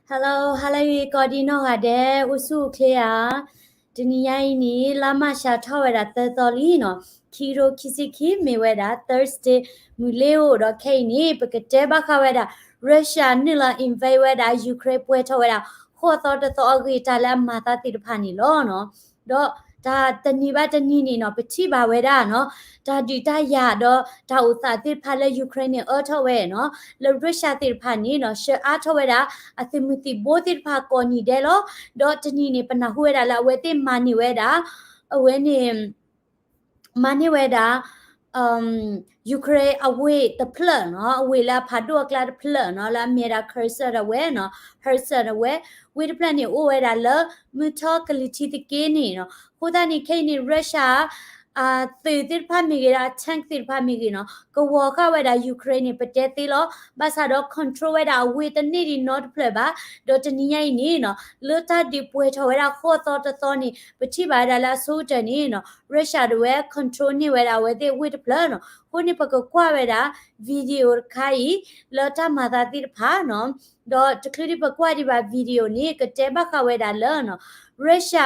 Hello, hello ကိးဒံနီၢ်ဂၤဒဲး အိၣ်ဆူၣ်အိၣ်ချ့ဧါ. တနံၤညါအံၤန့ၣ် လါမၢ်ၡးထီၣ်ဝဲဒၣ်သၢသီလံနီၤ, ခံကထိခံဆံခံ မ့ၢ်ဝဲဒၣ် Thursday မုၢ်လ့ၤအိၣ်ဒီး ခဲအံၤန့ၣ် ပကတဲဘၣ်ဃးဝဲဒၣ် Russia နုာ်လီၤ invade ဝဲဒၣ် Ukraine ပှဲၤထီၣ်ဝဲဒၣ် ဃိးသီတသီအဂ့ၢ် တၢ်လၢအမၤသးသ့ၣ်တဖၣ်န့ၣ်လီၤနီၤ. ဒီးတၢ်တနံၤဘၣ်တနံၤန့ၣ်နီၤ ပထံၣ်ဘၣ်ဝဲဒၣ်နီၤ တၢ်ဒုးတၢ်ယၤဒီးတၢ်အိၣ်သးသ့ၣ်တဖၣ်လၢ Ukraine န့ၣ် အၢထီၣ်ဝဲနီၤ, လၢ Russia သ့ၣ်တဖၣ်န့ၣ်နီၤ ဆှၢအါထီၣ်ဝဲဒၣ် အသုးမုၢ်သံၣ်ဘိသ့ၣ်တဖၣ်ကိးနံၤဒဲးလီၤ. ဒီးတနံၤန့ၣ် ပနၢ်ဟူဝဲဒၣ်လၢအဝဲသ့ၣ်မၤန့ၢ်ဝဲဒၣ် အဝဲန့ၣ် မၤန့ၢ်ဝဲဒၣ် Ukraine အဝ့ၢ်တဖျၢၣ်နီၤ, အဝ့ၢ်လၢအဖးဒိၣ်အကျါတဖျၢၣ်နီၤ, လၢအမ့ၢ်ဝဲဒၣ် Kherson ဒၣ်ဝဲနီၤ, Kherson ဒၣ်ဝဲ, ဝ့ၢ်တဖျၢၣ်န့ၣ် အိၣ်ဝဲဒၣ်လၢ မုၢ်ထီၣ်ကလံၤထံးသက့န့ၣ်နီၤ. အဃိသတးန့ၣ် ခဲအံၤန့ၣ် Russia သုးသ့ၣ်တဖၣ်မ့ၢ်ဂ့ၤဒီး tank သ့ၣ်တဖၣ်မ့ၢ်ဂ့ၤနီၤ ကဝီၤဃာ်ဝဲဒၣ် Ukraine န့ၣ် ပတဲသ့လီၤ. ဘၣ်ဆၣ်ဒီး control ဝဲဒၣ်အဝ့ၢ်တန့ၢ်ဒံးနီတဖျၢၣ်ဘၣ်. ဒီးတနံၤညါအံၤန့ၣ်နီၤ လၢတၢ်ဒုးပှဲၤထီၣ်ဝဲဒၣ်ဃိးသီတသီန့ၣ် ပထံၣ်ဘၣ်ဝဲဒၣ်လၢအဆိကတၢၢ်န့ၣ်နီၤ Russia ဒၣ်ဝဲ control န့ၢ်ဝဲဒၣ်အဝဲသ့ၣ်ဝ့ၢ်တဖျၢၣ်နီၤ. အဃိန့ၣ် ပကကွၢ်ဝဲဒၣ် video တခါအံၤ လၢတၢ်မၤသးသ့ၣ်တဖၣ်နီၤ. ဒီးတချုးဒံးပကွၢ်ဒံးဘၣ် video န့ၣ် ကတဲဘၣ်ဃးဝဲဒၣ်လၢနီၤ Russia,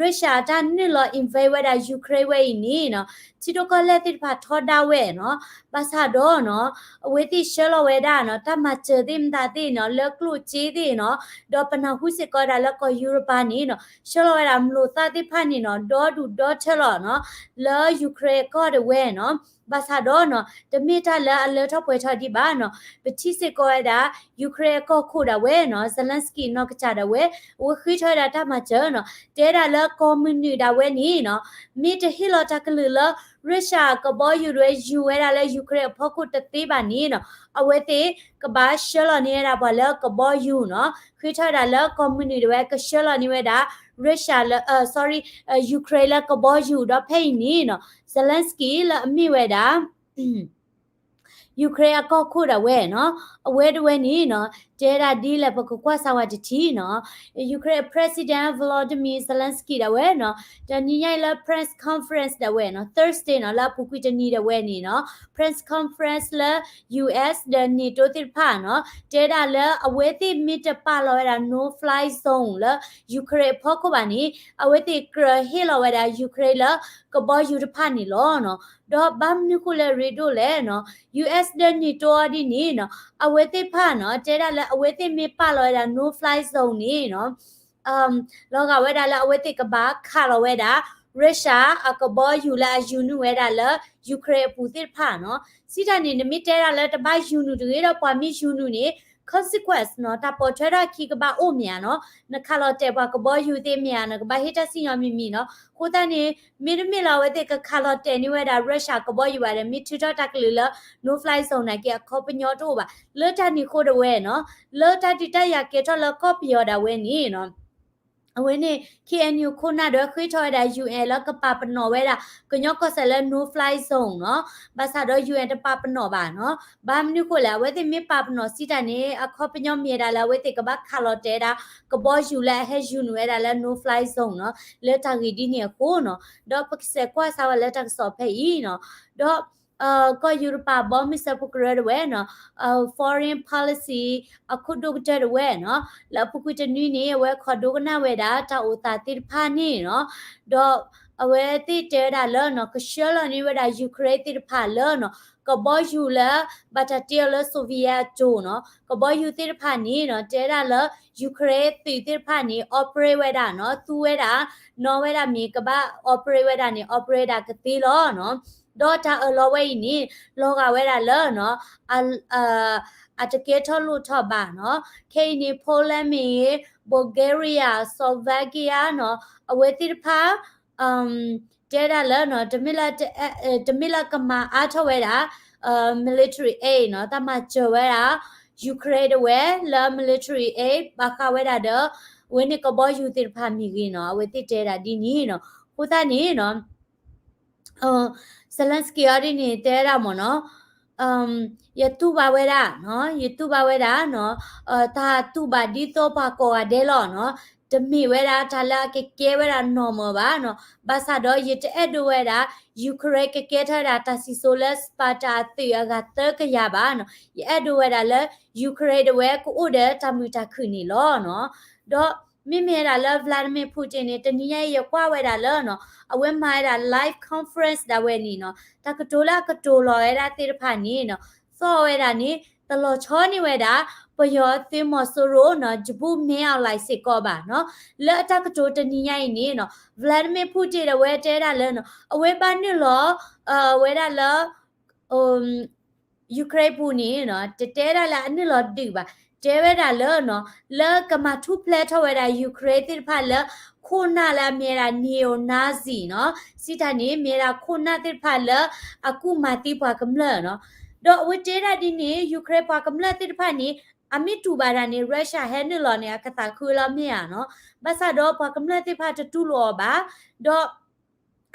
Russia တၢ်နုာ်လီၤ invade ဝဲဒၣ် Ukraine ဝဲအံၤန့ၣ်နီၤ ထံဒိၣ်ကီၢ်လဲၢ်သ့ၣ်တဖၣ်ထီဒါဝဲနီၤ. ဘၣ်ဆၣ်ဒီးနီၤ အဝဲသ့ၣ်ဆှၢလီၤဝဲဒၣ်နီၤ တၢ်မၤစၢၤသ့ၣ်မတၤသ့ၣ်နီၤ လၢကျိၣ်စ့သ့ၣ်နီၤ, ဒီးပနၢ်ဟူစ့ၢ်ကီးဝဲဒၣ်လၢကီၢ်ယူရပၤန့ၣ်နီၤ ဆှၢလီၤဝဲဒၣ်မျိာ်သၣ်သ့ၣ်တဖၣ်န့ၣ်နီၤ ဒီဒူၣ်ဒီထၢလီၤနီၤ လၢ Ukraine အကီၢ်ဒၣ်ဝဲနီၤ. ဘၣ်ဆၣ်ဒီးနီၤ တမ့ၢ်တၢ်လၢအလၢထီၣ်ပှဲၤထီၣ်ဒံးဘၣ်နီၤ. ပထံၣ်စ့ၢ်ကီးဝဲဒၣ် Ukraine အကီၢ်ခိၣ်ဒၣ်ဝဲနီၤ Zelensky နီၢ်ကစၢ်ဒၣ်ဝဲ အဝဲဃ့ထီၣ်ဝဲဒၣ်တၢ်မၤစၢၤနီၤ တဲဒၣ်လၢကီၢ်မုၢ်နုာ်ဒၣ်ဝဲန့ၣ်နီၤ မ့ၢ်တဟ့ၣ်လီၤတၢ်ကလုၢ်လၢ Russia ကဘီယူၤဒၣ်ဝဲယူၤဝဲဒၣ်လၢ Ukraine အဖီခိၣ်တသ့ဘၣ်န့ၣ်နီၤ အဝဲသ့ၣ်ကဘၣ်ဆှၢလီၤန့ၢ်ဝဲဒၣ်ပှၤလၢကဘီယူၤနီၤ. ဃ့ထီၣ်ဝဲဒၣ်လၢကီၢ်မုၢ်နုာ်ဒၣ်ဝဲ ကဆှၢလီၤန့ၢ်ဝဲဒၣ် Russia လၢ sorry, Ukraine လၢကဘီယူၤ ဒီးဖဲအံၤန့ၣ်နီၤ Zelensky လၢအမ့ၢ်ဝဲဒၣ် Ukraine အကီၢ်ခိၣ်ဒၣ်ဝဲနီၤ အဝဲဒၣ်ဝဲန့ၣ်နီၤ တဲဒၣ်ဒ်လဲၣ် ပကကွၢ်စၢ်ဝဲတထံၣ်နီၤ. Ukraine President Volodymyr Zelensky ဒၣ်ဝဲနီၤ တနံၤညါအံၤလၢ press conference ဒၣ်ဝဲနီၤ Thursday နီၤ လၢအပူၤကွံာ်တနံၤဒၣ်ဝဲန့ၣ်နီၤ press conference လၢ US ဒီး NATO သ့ၣ်တဖၣ်နီၤ တဲဒၣ်လၢအဝဲသ့ၣ်မ့ၢ်တပာ်လီၤဝဲဒၣ် no fly zone လၢ Ukraine အဖီခိၣ်ဘၣ်န့ၣ် အဝဲသ့ၣ်ကြၢးဟ့ၣ်လီၤဝဲဒၣ် Ukraine လၢကဘီယူၤတဖၣ်န့ၣ်လီၤနီၤ. ဒီးဘၣ်မနုၤဃိလဲၣ်ရ့ဒိၣ်လဲၣ်နီၤ US ဒီး NATO အီၤဒ်န့ၣ်နီၤ အဝဲသ့ၣ်တဖၣ်နီၤ တဲဒၣ်လၢအဝဲသ့ၣ်မ့ၢ်ပာ်လီၤဝဲဒၣ် no fly zone န့ၣ်နီၤ လီၤဂာ်ဝဲဒၣ်လၢအဝဲသ့ၣ်ကဘၣ်ခးလီၤဝဲဒၣ် Russia အကဘီယူၤလၢအယူၤနုာ်ဝဲဒၣ်လၢ Ukraine အပူၤသ့ၣ်တဖၣ်နီၤ. စံးတၢ်န့ၣ် နမ့ၢ်တဲဒၣ်လၢတဘၣ်ယူၤနုာ်တဂ့ၤဒီး ပှၤမ့ၢ်ယူၤနုာ်န့ၣ် consequence နီၤ တၢ်ပိာ်ထွဲထီၣ်အခံကဘၣ်အိၣ်မ့ၢ်ဧါနီၤ. နခးလီၤတဲာ်ပှၤကဘီယူၤသ့ၣ်မ့ၢ်ဧါ နကဘၣ်ဟ့ၣ်တၢ်စံၣ်ညီၣ်မံၤမံၤနီၤ. အဃိသတးန့ၣ် မ့တမ့ၢ်လၢအဝဲသ့ၣ်ကခးလီၤတဲာ်န့ၢ်ဝဲဒၣ် Russia ကဘီယူၤဘၣ်ဒီး မ့ၢ်ထုးထီၣ်တၢ်ကလုၢ်လၢ no fly zone နာ်က့ အခီပညီတအိၣ်ဘၣ်. လၢတၢ်န့ၣ်အဃိဒၣ်ဝဲနီၤ လၢတၢ်ဒုးတၢ်ယၤကဲထီၣ်လၢကီၢ်ပယီၤဒၣ်ဝဲန့ၣ်နီၤ အဝဲန့ၣ် KNU ခိၣ်နၢ်ဒီးဃ့ထီၣ်ဝဲဒၣ် UN လၢကပာ်ပနီၣ်ဝဲဒၣ် ကညီကီၢ်စဲၣ်လၢ no fly zone နီၤ. ဘၣ်ဆၣ်ဒီး UN တပာ်ပနီၣ်ဘၣ်နီၤ. ဘၣ်မနုၤဃိလဲၣ် အဝဲသ့ၣ်မ့ၢ်ပာ်ပနီၣ်စံးတၢ်န့ၣ် အခီပညီမ့ၢ်ဝဲဒၣ်လၢအဝဲသ့ၣ်ကဘၣ်ခးလီၤတဲာ်ဝဲဒၣ် ကဘီယူၤလၢအဟဲယူၤနုာ်ဝဲဒၣ်လၢ no fly zone နီၤ လၢတၢ်ဂ့ၢ်ဒ်န့ၣ်အဃိနီၤ. ဒီးပကစးကွၢ်စၢ်ဝဲလၢတၢ်ကစီၣ်ဖဲအံၤနီၤ. ဒီး ကီၢ်ယူရပၤ ဘီမုၢ်စၢဖှိၣ်ကရၢဒၣ်ဝဲနီၤ foreign policy အခိၣ်ဒိၣ်ကတၢၢ်ဒၣ်ဝဲနီၤ လၢအပူၤကွံာ်တနွံန့ၣ် အဝဲခိးဒိကနၣ်ဝဲဒၣ်တၢ်အိၣ်သးသ့ၣ်တဖၣ်န့ၣ်နီၤ. ဒီးအဝဲသ့ၣ်တဲဝဲဒၣ်လၢနီၤ ကဆှၢလီၤန့ၢ်ဝဲဒၣ် Ukraine သ့ၣ်တဖၣ်လၢနီၤ ကဘီယူၤလၢ ဘၣ်တၢ်တ့အီၤလၢ Soviet အစိၤနီၤ ကဘီယူၤသ့ၣ်တဖၣ်န့ၣ်နီၤ တဲဒၣ်လၢ Ukraine သုးသ့ၣ်တဖၣ်န့ၣ် operate ဝဲဒၣ်နီၤ သူဝဲဒၣ် နီၣ်ဝဲဒၣ်မ့ၢ်ကဘၣ် operate ဝဲဒၣ်န့ၣ် operate ဒၣ်ကသ့လီၤနီၤ. ဒီးတၢ်အၢၣ်လီၤဝဲအံၤန့ၣ် လီၤဂာ်ဝဲဒၣ်လၢနီၤ အတကဲထီၣ်လိၣ်ထီၣ်ဘၣ်နီၤ. ခဲအံၤန့ၣ် Poland မ့ၢ်ဂ့ၤ Bulgaria Slovakia နီၤ အဝဲသ့ၣ်တဖၣ် တဲဒၣ်လၢနီၤ တမ့ၢ်လၢ တမ့ၢ်လၢကမၤအါထီၣ်ဝဲဒၣ် military aid နီၤ တၢ်မၤစၢၤဝဲဒၣ် Ukraine ဒၣ်ဝဲလၢ military aid ဘၣ်ဃးဝဲဒၣ်ဒီး အဝဲန့ၣ်ကဘီယူၤသ့ၣ်တဖၣ်မ့ၢ်ဂ့ၤနီၤ အဝဲသ့ၣ်တဲဒၣ်ဒ်န့ၣ်နီၤ. အဃိသတးန့ၣ်နီၤ Zelensky အီၤဒ်န့ၣ် တဲဒၣ်မ့ၢ်နီၤ ယတူၢ်ဘၣ်ဝဲဒၣ်နီၤ ယတူၢ်ဘၣ်ဝဲဒၣ်နီၤ တၢ်တူၢ်ဘၣ်ဒ်သိးပှၤကိးဂၤဒဲးလီၤနီၤ. တမ့ၢ်ဝဲဒၣ်တၢ်လၢအကကဲဝဲဒၣ်နီၢ်မၢၢ်ဘၣ်နီၤ. ဘၣ်ဆၣ်ဒီးယတအဲၣ်ဒိးဝဲဒၣ် Ukraine ကကဲထီၣ်ဝဲဒၣ်တၢ်စံၣ်စိၤလၢ Spartan အသုးအဂၤသၢကယၤဘၣ်နီၤ. ယအဲၣ်ဒိးဝဲဒၣ်လၢ Ukraine ဒၣ်ဝဲကအိၣ်ဒီးတၢ်မုာ်တၢ်ခုၣ်န့ၣ်လီၤနီၤ. ဒီးမ့မ့ၢ်ဝဲဒၣ်လၢ Vladimir Putin န့ၣ် တနံၤညါအံၤယကွၢ်ဝဲဒၣ်လၢနီၤ အဝဲမၤဝဲဒၣ် live conference ဒၣ်ဝဲန့ၣ်နီၤ တၢ်ကတိၤလၢအကတိၤလီၤဝဲဒၣ်သ့ၣ်တဖၣ်န့ၣ်နီၤ သီၣ်ဝဲဒၣ်န့ၣ် တလီၤဆီန့ၢ်ဝဲဒၣ် ပယီၤသုးမီၤစိရိၤနီၤ Jaboot Min Aung Hlaing စ့ၢ်ကီးဘၣ်နီၤ. လၢအတၢ်ကတိၤတနံၤညါအံၤန့ၣ်နီၤ Vladimir Putin ဒၣ်ဝဲတဲဒၣ်လၢနီၤ အဝဲဘၣ်နုာ်လီၤ အဝဲဒၣ်လၢ Ukraine ပူၤန့ၣ်နီၤ တတဲဒၣ်လၢအနုာ်လီၤဒုးဘၣ်, တဲဝဲဒၣ်လၢနီၤ လၢကမၤထူၣ်ဖျဲးထီၣ်ဝဲဒၣ် Ukraine သ့ၣ်တဖၣ်လၢ ခိၣ်နၢ်လၢအမ့ၢ်ဝဲဒၣ် neo-Nazi နီၤ, စံးတၢ်န့ၣ် မ့ၢ်ဝဲဒၣ်ခိၣ်နၢ်သ့ၣ်တဖၣ်လၢ အကူၣ်မၤသံပှၤကမျၢၢ်နီၤ. ဒီးအဝဲတဲဒၣ်ဒ်န့ၣ် Ukraine ပှၤကမျၢၢ်သ့ၣ်တဖၣ်န့ၣ် အမ့ၢ်တူၢ်ဘၣ်တၢ်န့ၣ် Russia ဟဲနုာ်လီၤန့ၣ် အကသးခုလီၤမ့ၢ်ဧါနီၤ. ဘၣ်ဆၣ်ဒီးပှၤကမျၢၢ်သ့ၣ်တဖၣ်တတူၢ်လိာ်အီၤဘၣ်, ဒီး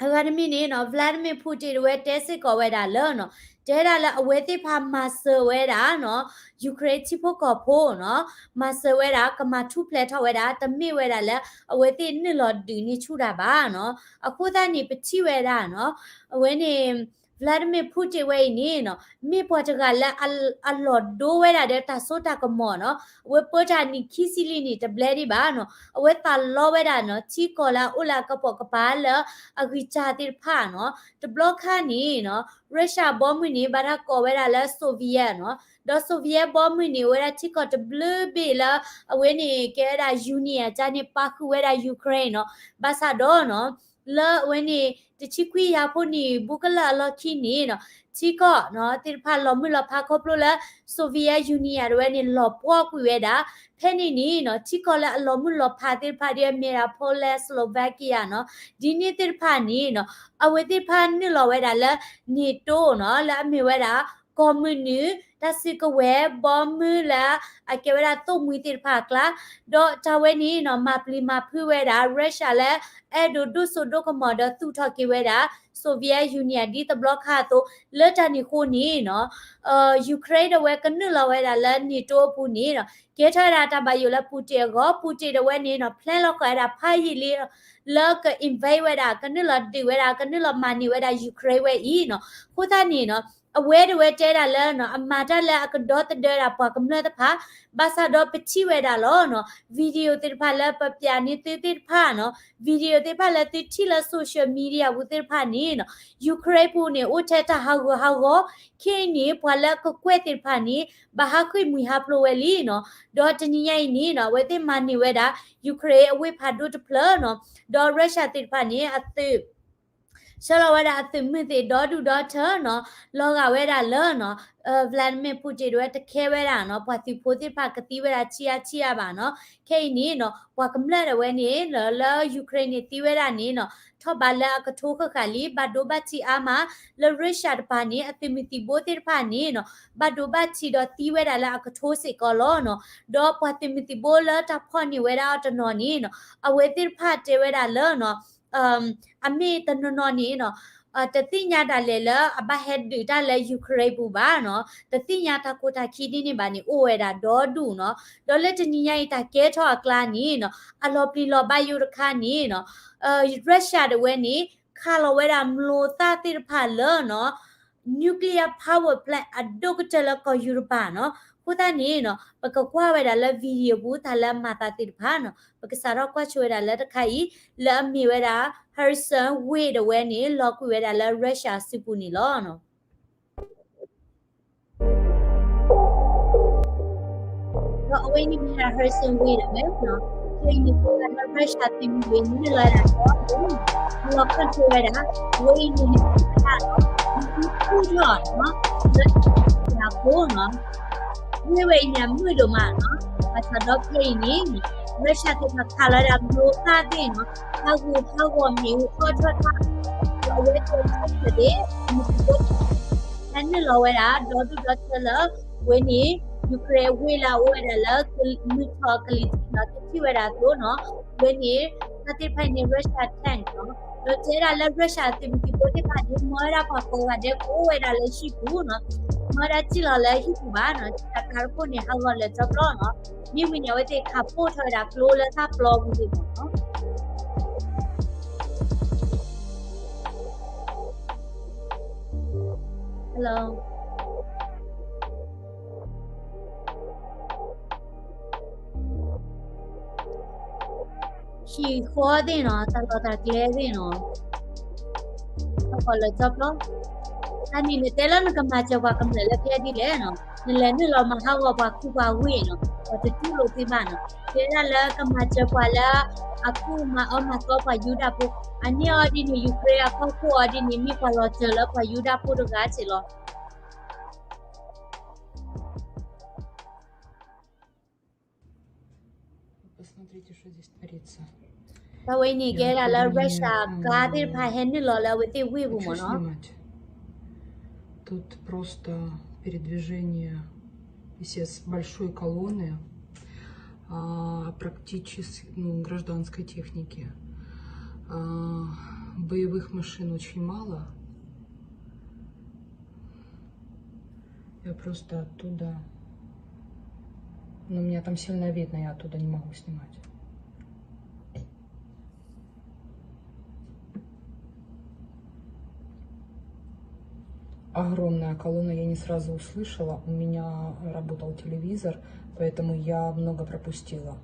အဂၤတမံၤန့ၣ်နီၤ Vladimir Putin တဝဲတဲစ့ၢ်ကီးဝဲဒၣ်လၢနီၤ, တဲဒၣ်လၢအဝဲသ့ၣ်တဖၣ်မၤစၢၤဝဲဒၣ်နီၤ Ukraine ထံဖိကီၢ်ဖိနီၤ, မၤစၢၤဝဲဒၣ် ကမၤထူၣ်ဖျဲးထီၣ်ဝဲဒၣ် တမ့ၢ်ဝဲဒၣ်လၢ အဝဲသ့ၣ်နုာ်လီၤဒုးန့ၢ်ဆူၣ်တၢ်ဘၣ်နီၤ. အဃိသတးန့ၣ် ပထံၣ်ဝဲဒၣ်နီၤ အဝဲန့ၣ် Vladimir Putin ဝဲအံၤန့ၣ်နီၤ မ့ၢ်ပှၤတဂၤလၢအလီၤဒိဝဲဒၣ်ဒီးတၢ်စိတၢ်ကမီၤနီၤ, အဝဲပၢတၢ်နံၣ်ခံဆံလံန့ၣ် တဘျဲဒံးဘၣ်နီၤ, အဝဲသးလီဝဲဒၣ်နီၤ ထံကီၢ်လၢအအိၣ်လၢအကပိာ်ကပၤလၢအဂံၢ်စၢ်သ့ၣ်တဖၣ်နီၤ. တဘျီခါန့ၣ်နီၤ Russia ဘီမုၢ်န့ၣ် ဘၣ်တၢ်ကိးဝဲဒၣ်လၢ Soviet နီၤ, ဒီး Soviet ဘီမုၢ်န့ၣ် အိၣ်ဝဲဒၣ်ထံကီၢ်တဘျုးဘ့ၣ်လၢ အဝဲန့ၣ်ကဲဝဲဒၣ် Union အကါန့ၣ် ပာ်ဃုာ်ဝဲဒၣ် Ukraine နီၤ. ဘၣ်ဆၣ်ဒီးနီၤ လၢအဝဲန့ၣ် တဆံခွံယၤဖိနံၣ်ဘူးကလၢာ်အလီၢ်ခံန့ၣ်နီၤ ထံကီၢ်နီၤ သ့ၣ်တဖၣ်လီၤမုၢ်လီၤဖးခီဖျိလၢ Soviet Union တဝဲန့ၣ် လီၤပှီၢ်ကွံာ်ဝဲဒၣ်, ဖဲန့ၣ်န့ၣ်နီၤ ထံကီၢ်လၢအလီၤမုၢ်လီၤဖးသ့ၣ်တဖၣ်ဒ်အမ့ၢ်ဒၣ် Poland, Slovakia နီၤ, ဒ်န့ၣ်သ့ၣ်တဖၣ်န့ၣ်နီၤ အဝဲသ့ၣ်တဖၣ်နုာ်လီၤဝဲဒၣ်လၢ NATO နီၤ လၢအမ့ၢ်ဝဲဒၣ် ကီၢ်မုၢ်နုာ် တၢ်စုကဝဲၤ ဘီမုၢ်လၢ အကဲဝဲဒၣ်သိၣ်မှံသ့ၣ်တဖၣ်အကျါ, ဒီးတၢ်ဝဲန့ၣ်နီၤ မၤပျံၤမၤဖုးဝဲဒၣ် Russia လၢ အဲၣ်ဒိးဒိၣ်စိဒိၣ်ကမီၤဒီးသူၣ်ထီၣ်က့ၤဝဲဒၣ် Soviet Union ဒ်တဘျီခါအသိး, လၢတၢ်န့ၣ်အဃိန့ၣ်နီၤ Ukraine တဝဲကနုာ်လီၤဝဲဒၣ်လၢ NATO အပူၤန့ၣ်နီၤ ကဲထီၣ်ဝဲဒၣ်တၢ်ဘၣ်ယိၣ်လၢ Putin အဂီၢ်, Putin တဝဲန့ၣ်နီၤ plan လီၤကီးဝဲဒၣ်ဖးယံာ်လံ လၢက invade ဝဲဒၣ် ကနုာ်လီၤဒုးဝဲဒၣ် ကနုာ်လီၤမၤန့ၢ်ဝဲဒၣ် Ukraine ဝဲအံၤနီၤ. အဃိသတးန့ၣ်နီၤ အဝဲတဝဲတဲဒၣ်လၢနီၤ အမၤတၢ်လၢအကဒီသဒၢဒၣ်ပှၤကမျၢၢ်တဖၣ်, ဘၣ်ဆၣ်ဒီးပထံၣ်ဝဲဒၣ်လီၤနီၤ video သ့ၣ်တဖၣ်လၢပပျးန့ၢ်သုသ့ၣ်တဖၣ်နီၤ video သ့ၣ်တဖၣ်လၢသုထံၣ်လၢ social media ပူၤသ့ၣ်တဖၣ်န့ၣ်နီၤ Ukraine ပူၤန့ၣ် အိၣ်ထဲတၢ်ဟးဂူာ်ဟးဂီၤ, ခဲအံၤန့ၣ် ပှၤလၢအကကွဲၢ်သ့ၣ်တဖၣ်န့ၣ် ဘၣ်ဟးဃ့ၢ်မှံဟးဖျိးဝဲလံနီၤ. ဒီးတနံၤညါအံၤန့ၣ်နီၤ အဝဲသ့ၣ်မၤန့ၢ်ဝဲဒၣ် Ukraine အဝ့ၢ်ဖးဒိၣ်တဖျၢၣ်နီၤ, ဒီး Russia သ့ၣ်တဖၣ်န့ၣ် အသုး ဆှၢလီၤဝဲဒၣ်အသုးမုၢ်သ့ၣ်ဒီဒူၣ်ဒီထၢနီၤ, လီၤဂာ်ဝဲဒၣ်လၢနီၤ Vladimir Putin တဝဲတခဲဝဲဒၣ်နီၤ ပှၤသုးဖိသ့ၣ်တဖၣ်ကသံဝဲဒၣ်ဆံးအါဆံးအါဘၣ်နီၤ. ခဲအံၤန့ၣ်နီၤ ပှၤကမျၢၢ်ဒၣ်ဝဲန့ၣ် လၢ Ukraine န့ၣ်သံဝဲဒၣ်န့ၣ်နီၤ ထီၣ်ဘးလၢအကထိဃၣ်ဃၣ်လံ ဘၣ်ဒိဘၣ်ထံးအါမး, လၢ Russia တပၤန့ၣ် အသုးမုၢ်သံၣ်ဘိသ့ၣ်တဖၣ်န့ၣ်နီၤ ဘၣ်ဒိဘၣ်ထံးဒီးသံဝဲဒၣ်လၢအကထိစ့ၢ်ကီးလီၤနီၤ. ဒီးပှၤသုးမုၢ်သံၣ်ဘိလၢတၢ်ဖီၣ်န့ၢ်ဝဲဒၣ်အီၤတနီၤန့ၣ်နီၤ အဝဲသ့ၣ်တဖၣ်တဲဝဲဒၣ်လၢနီၤ အမ့ၢ်တနီၤနီၤန့ၣ်နီၤ တသ့ၣ်ညါဒၣ်လဲာ်လၢအဘၣ်ဟဲဒုးတၢ်လၢ Ukraine ပူၤဘၣ်နီၤ, တသ့ၣ်ညါတၢ်ကိၢ်တၢ်ခံဒ်န့ၣ်ဘၣ်န့ၣ် အိၣ်ဝဲဒၣ်ဒီဒူၣ်နီၤ. ဒီးလၢတနံၤညါအံၤတၢ်ကဲထီၣ်အကျါန့ၣ်နီၤ အလီၤပျံၤလီၤဘါယိၣ်တခါန့ၣ်နီၤ Russia တဝဲန့ၣ် ခးလီၤဝဲဒၣ်မျိာ်သၣ်သ့ၣ်တဖၣ်လၢနီၤ nuclear power plant အဒိၣ်ကတၢၢ်လၢကီၢ်ယူရပၤနီၤ. အဃိသတးန့ၣ်နီၤ ပကကွၢ်ဝဲဒၣ်လၢ video ပူၤ တၢ်လၢအမၤသးသ့ၣ်တဖၣ်နီၤ ပကစးထီၣ်ကွၢ်ဆိဝဲဒၣ်လၢတခါအံၤ လၢအမ့ၢ်ဝဲဒၣ် Kherson ဝ့ၢ်တဝဲန့ၣ် လီၤကွံာ်ဝဲဒၣ်လၢ Russia စုပူၤန့ၣ်လီၤနီၤ. ဒီးအဝဲအံၤန့ၣ်မ့ၢ်ဒၣ် Kherson ဝ့ၢ်ဒၣ်ဝဲနီၤ, ခဲအံၤန့ၣ် Russia သုးမုၢ်ဝ့ၢ်န့ၣ် လီၤဝဲဒၣ်ဒီး လီၤခၢၣ်ထီဝဲဒၣ် အဝဲအံၤန့ၣ်န့ၣ် ဒၣ်ဒီး ထူထီၣ်နီၤ လၢ အဃိနီၤ ဝ့ၢ်ဝဲအံၤန့ၣ် အမုာ်ဒိၣ်မးနီၤ, ဘၣ်ဆၣ်ဒီးခဲအံၤန့ၣ် Russia သ့ၣ်တဖၣ်ခးလီၤဝဲဒၣ်မျိာ်သၣ်သ့ၣ်နီၤ, ဟးဂူာ်ဟးဂီၤမ့ၣ်အူထီထီၣ်ထီ ဒီးအဝဲသ့ၣ်ဆၢထၢၣ်ဒၣ် မုၢ်သံၣ်ဘိ ဟဲနုာ်လီၤဝဲဒၣ် ဒီဒူၣ်ဒီထၢလၢ အဝဲန့ၣ် Ukraine အဝ့ၢ်လၢအအိၣ်ဝဲဒၣ်လၢ မုၢ်ထီၣ်ကလံၤထံးနီၤ ကထံၣ်ဝဲဒၣ်အသိးနီၤ, အဝဲန့ၣ် တၢ်သ့ၣ်တဖၣ်န့ၣ် Russia tank နီၤ, ဒီးတဲဒၣ်လၢ Russia သုးမုၢ်သံၣ်ဘိသ့ၣ်တဖၣ်န့ၣ် မၢဝဲဒၣ်ပှၤကိးဂၤဒဲးကအိၣ်ဝဲဒၣ်လၢဟံၣ်ပူၤနီၤ, မၢဝဲဒၣ်စံၣ်လီၤလၢဟံၣ်ပူၤဘၣ်နီၤ, တၢ်ကါတခိၣ်န့ၣ် ဟးဂီၤလၢာ်ကၠီပျီနီၤ, မ့ၢ်ဝံၤန့ၣ် အဝဲသ့ၣ်ခးပိၢ်ထီၣ်ဝဲဒၣ်ကျိလၢတၢ်ပျီပူၤသ့ၣ်မးနီၤ. Hello. ဟံၣ်ဃီသ့ၣ်နီၤ, တၢ်လီၢ်တၢ်ကျဲသ့ၣ်နီၤ, ဟးဂီၤလၢာ်ကၠီပျီ, တၢ်န့ၣ်နတဲလၢနကမၤစၢၤပှၤကမျၢၢ်လၢဖဲဒ်လဲၣ်နီၤ, နလဲၤနုာ်လီၤမၤဟးဂီၤပှၤကူပှၤဝ့ၢ်နီၤ, ပှၤတတူၢ်လိာ်သ့ဘၣ်နီၤ, တဲဒၣ်လၢကမၤစၢၤပှၤလၢ အကူၣ်မၤအၢမၤသီပှၤယူဒၤဖိ, အန့ၢ်အီၤဒ်န့ၣ် Ukraine အကီၢ်ခိၣ်အီၤဒ်န့ၣ် မ့ၢ်ပှၤလီၤစၢၤလၢပှၤယူဒၤဖိတဂၤစ့ၢ်လီၤ. Посмотрите, что здесь творится. တၢ်ဝဲအံၤန့ၣ် ကဲဒၣ်လၢ Russia ကါသ့ၣ်တဖၣ်ဟဲနုာ်လီၤလၢအဝဲသ့ၣ်ဝ့ၢ်ပူၤမးနီၤ. Тут просто передвижение, естественно, большой колонны, а, практически, ну, гражданской техники. А, боевых машин очень мало. Я просто оттуда, ну, меня там сильно видно, я оттуда не могу снимать. Огромная колонна, я не сразу услышала, у меня работал телевизор, поэтому я много пропустила.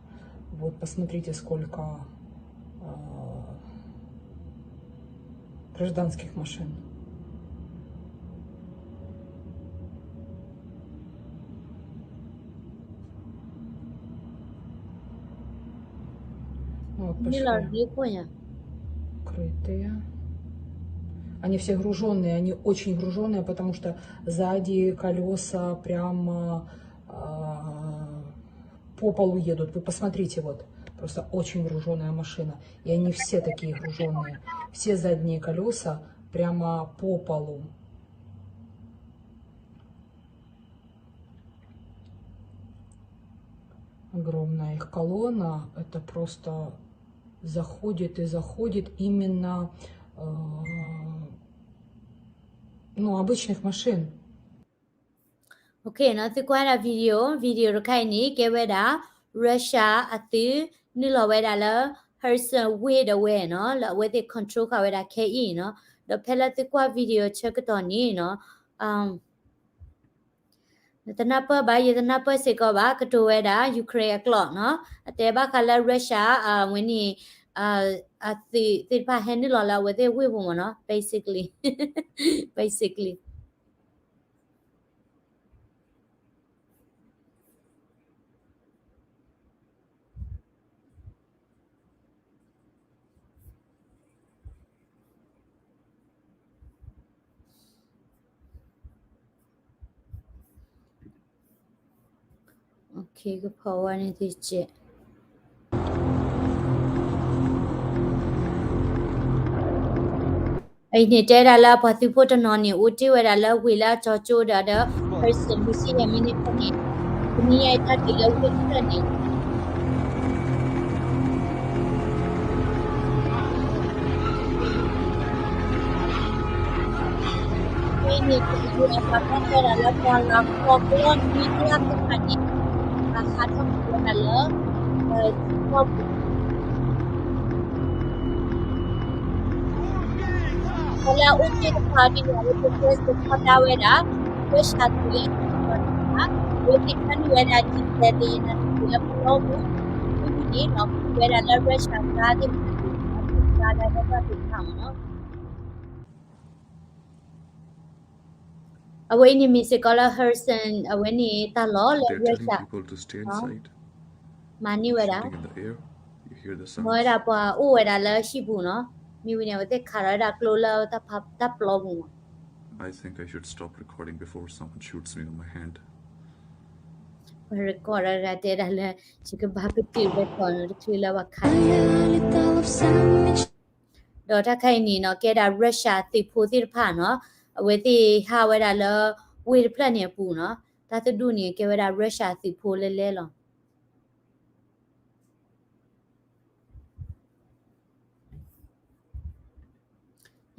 Вот посмотрите, сколько, а, гражданских машин. Ну, вот пошли. Крытые. Они все гружёные, они очень гружёные, потому что сзади колёса прямо, а, по полу едут. Вы посмотрите, вот, просто очень гружёная машина. И они все такие гружёные. Все задние колёса прямо по полу. Огромная их колонна, это просто заходит и заходит именно, э, ну, обычных машин. Okay နီၤ, သုကွၢ်ဒၣ် video, video တခါအံၤန့ၣ် ကဲဝဲဒၣ် Russia အသုး နုာ်လီၤဝဲဒၣ်လၢ Kherson ဝ့ၢ်ဒၣ်ဝဲနီၤ, လၢအဝဲသ့ၣ် control ဃာ်ဝဲဒၣ်ခဲအံၤနီၤ, ဒီးဖဲလၢသုကွၢ် video ဆၢကတီၢ်န့ၣ်နီၤ, နတနၢ်ပၢၢ်ဘၣ်, ယတနၢ်ပၢၢ်စ့ၢ်ကီးဘၣ်, ကတိၤဝဲဒၣ် Ukraine အကျိာ်နီၤ, အတဲဘၣ်ဃးလၢ Russia အဝဲန့ၣ် အသုးသ့ၣ်တဖၣ်ဟဲနုာ်လီၤလၢအဝဲသ့ၣ်ဝ့ၢ်ပူၤမးနီၤ, basically, basically. Okay, ကဖီဝါန့ၣ်တကဲး. အံၤန့ၣ်တဲဒၣ်လၢအပှၤသုးဖိတနီၤန့ၣ် အိၣ်တ့ၢ်ဝဲဒၣ်လၢဝ့ၢ်လၢအကၠီကၠိဒီး ဒီး Kherson မုၢ်ဆ့ၣ်ယဲၢ်မံးနံးဖဲန့ၣ်, တနံၤအံၤတၢ်ဒုးလၢဝ့ၢ်တဖျၢၣ်န့ၣ် ဝဲန့ၣ် တၢ်ဒုးအပှၤကီၢ်တဲဒၣ်လၢပှၤလၤကီၢ်ကလီနွံကလးသ့ၣ်တဖၣ်န့ၣ် ဘၣ်ဟးထီၣ်က့ၤဝဲဒၣ်လၢ ထံကီၢ်ပူၤ ပှၤလၢအအိၣ်တ့ၢ်တဖၣ်ဒ်န့ၣ် အဝဲသ့ၣ် press ကဖီတၢ်ဝဲဒၣ် Russia သုးလၢအတၢ်ကီတၢ်ခဲ, အဝဲသ့ၣ်ထၢနုာ်ဝဲဒၣ် ဒံၣ်စဲးသ့ၣ် ယနၢ်တၢ်သုးလၢပလီပူၤ, မ့မ့ၢ်န့ၣ်နီၤ မ့ၢ်ဝဲဒၣ်လၢ Russia ကါသ့ၣ်တဖၣ်န့ၣ် အသုးကါလၢအဂီၢ်သ့ၣ်တဖၣ်မးနီၤ. အဝဲအံၤန့ၣ်မ့ၢ်စ့ၢ်ကီးလၢ Kherson အဝဲန့ၣ်တၢ်လီၢ်လၢ Russia မၤန့ၢ်ဝဲဒၣ် မ့ၢ်ဝဲဒၣ်ပှၤအိၣ်ဝဲဒၣ်လၢဟံၣ်ပူၤနီၤ, မ့ၢ်ဝံၤန့ၣ် အဝဲသ့ၣ်ခးထီၣ်ဝဲဒၣ်ကျိလၢတၢ်ပျီပူၤမး. I think I should stop recording before someone shoots me on my hand. ပှၤ record တဂၤတဲဒၣ်လၢ ယကဘၣ်ကတုၤ record နီၤ တချုးလၢပှၤခး ဒီးတၢ်ခါအံၤန့ၣ်နီၤ ကဲဒၣ် Russia သုးဖိသ့ၣ်တဖၣ်နီၤ, အဝဲသ့ၣ်ဟးဝဲဒၣ်လၢ ဝ့ၢ်တဖျၢၣ်န့ၣ်အပူၤနီၤ, တၢ်သဒူၣ်န့ၣ် ကဲဝဲဒၣ် Russia သုးဖိလဲလဲလီၤ.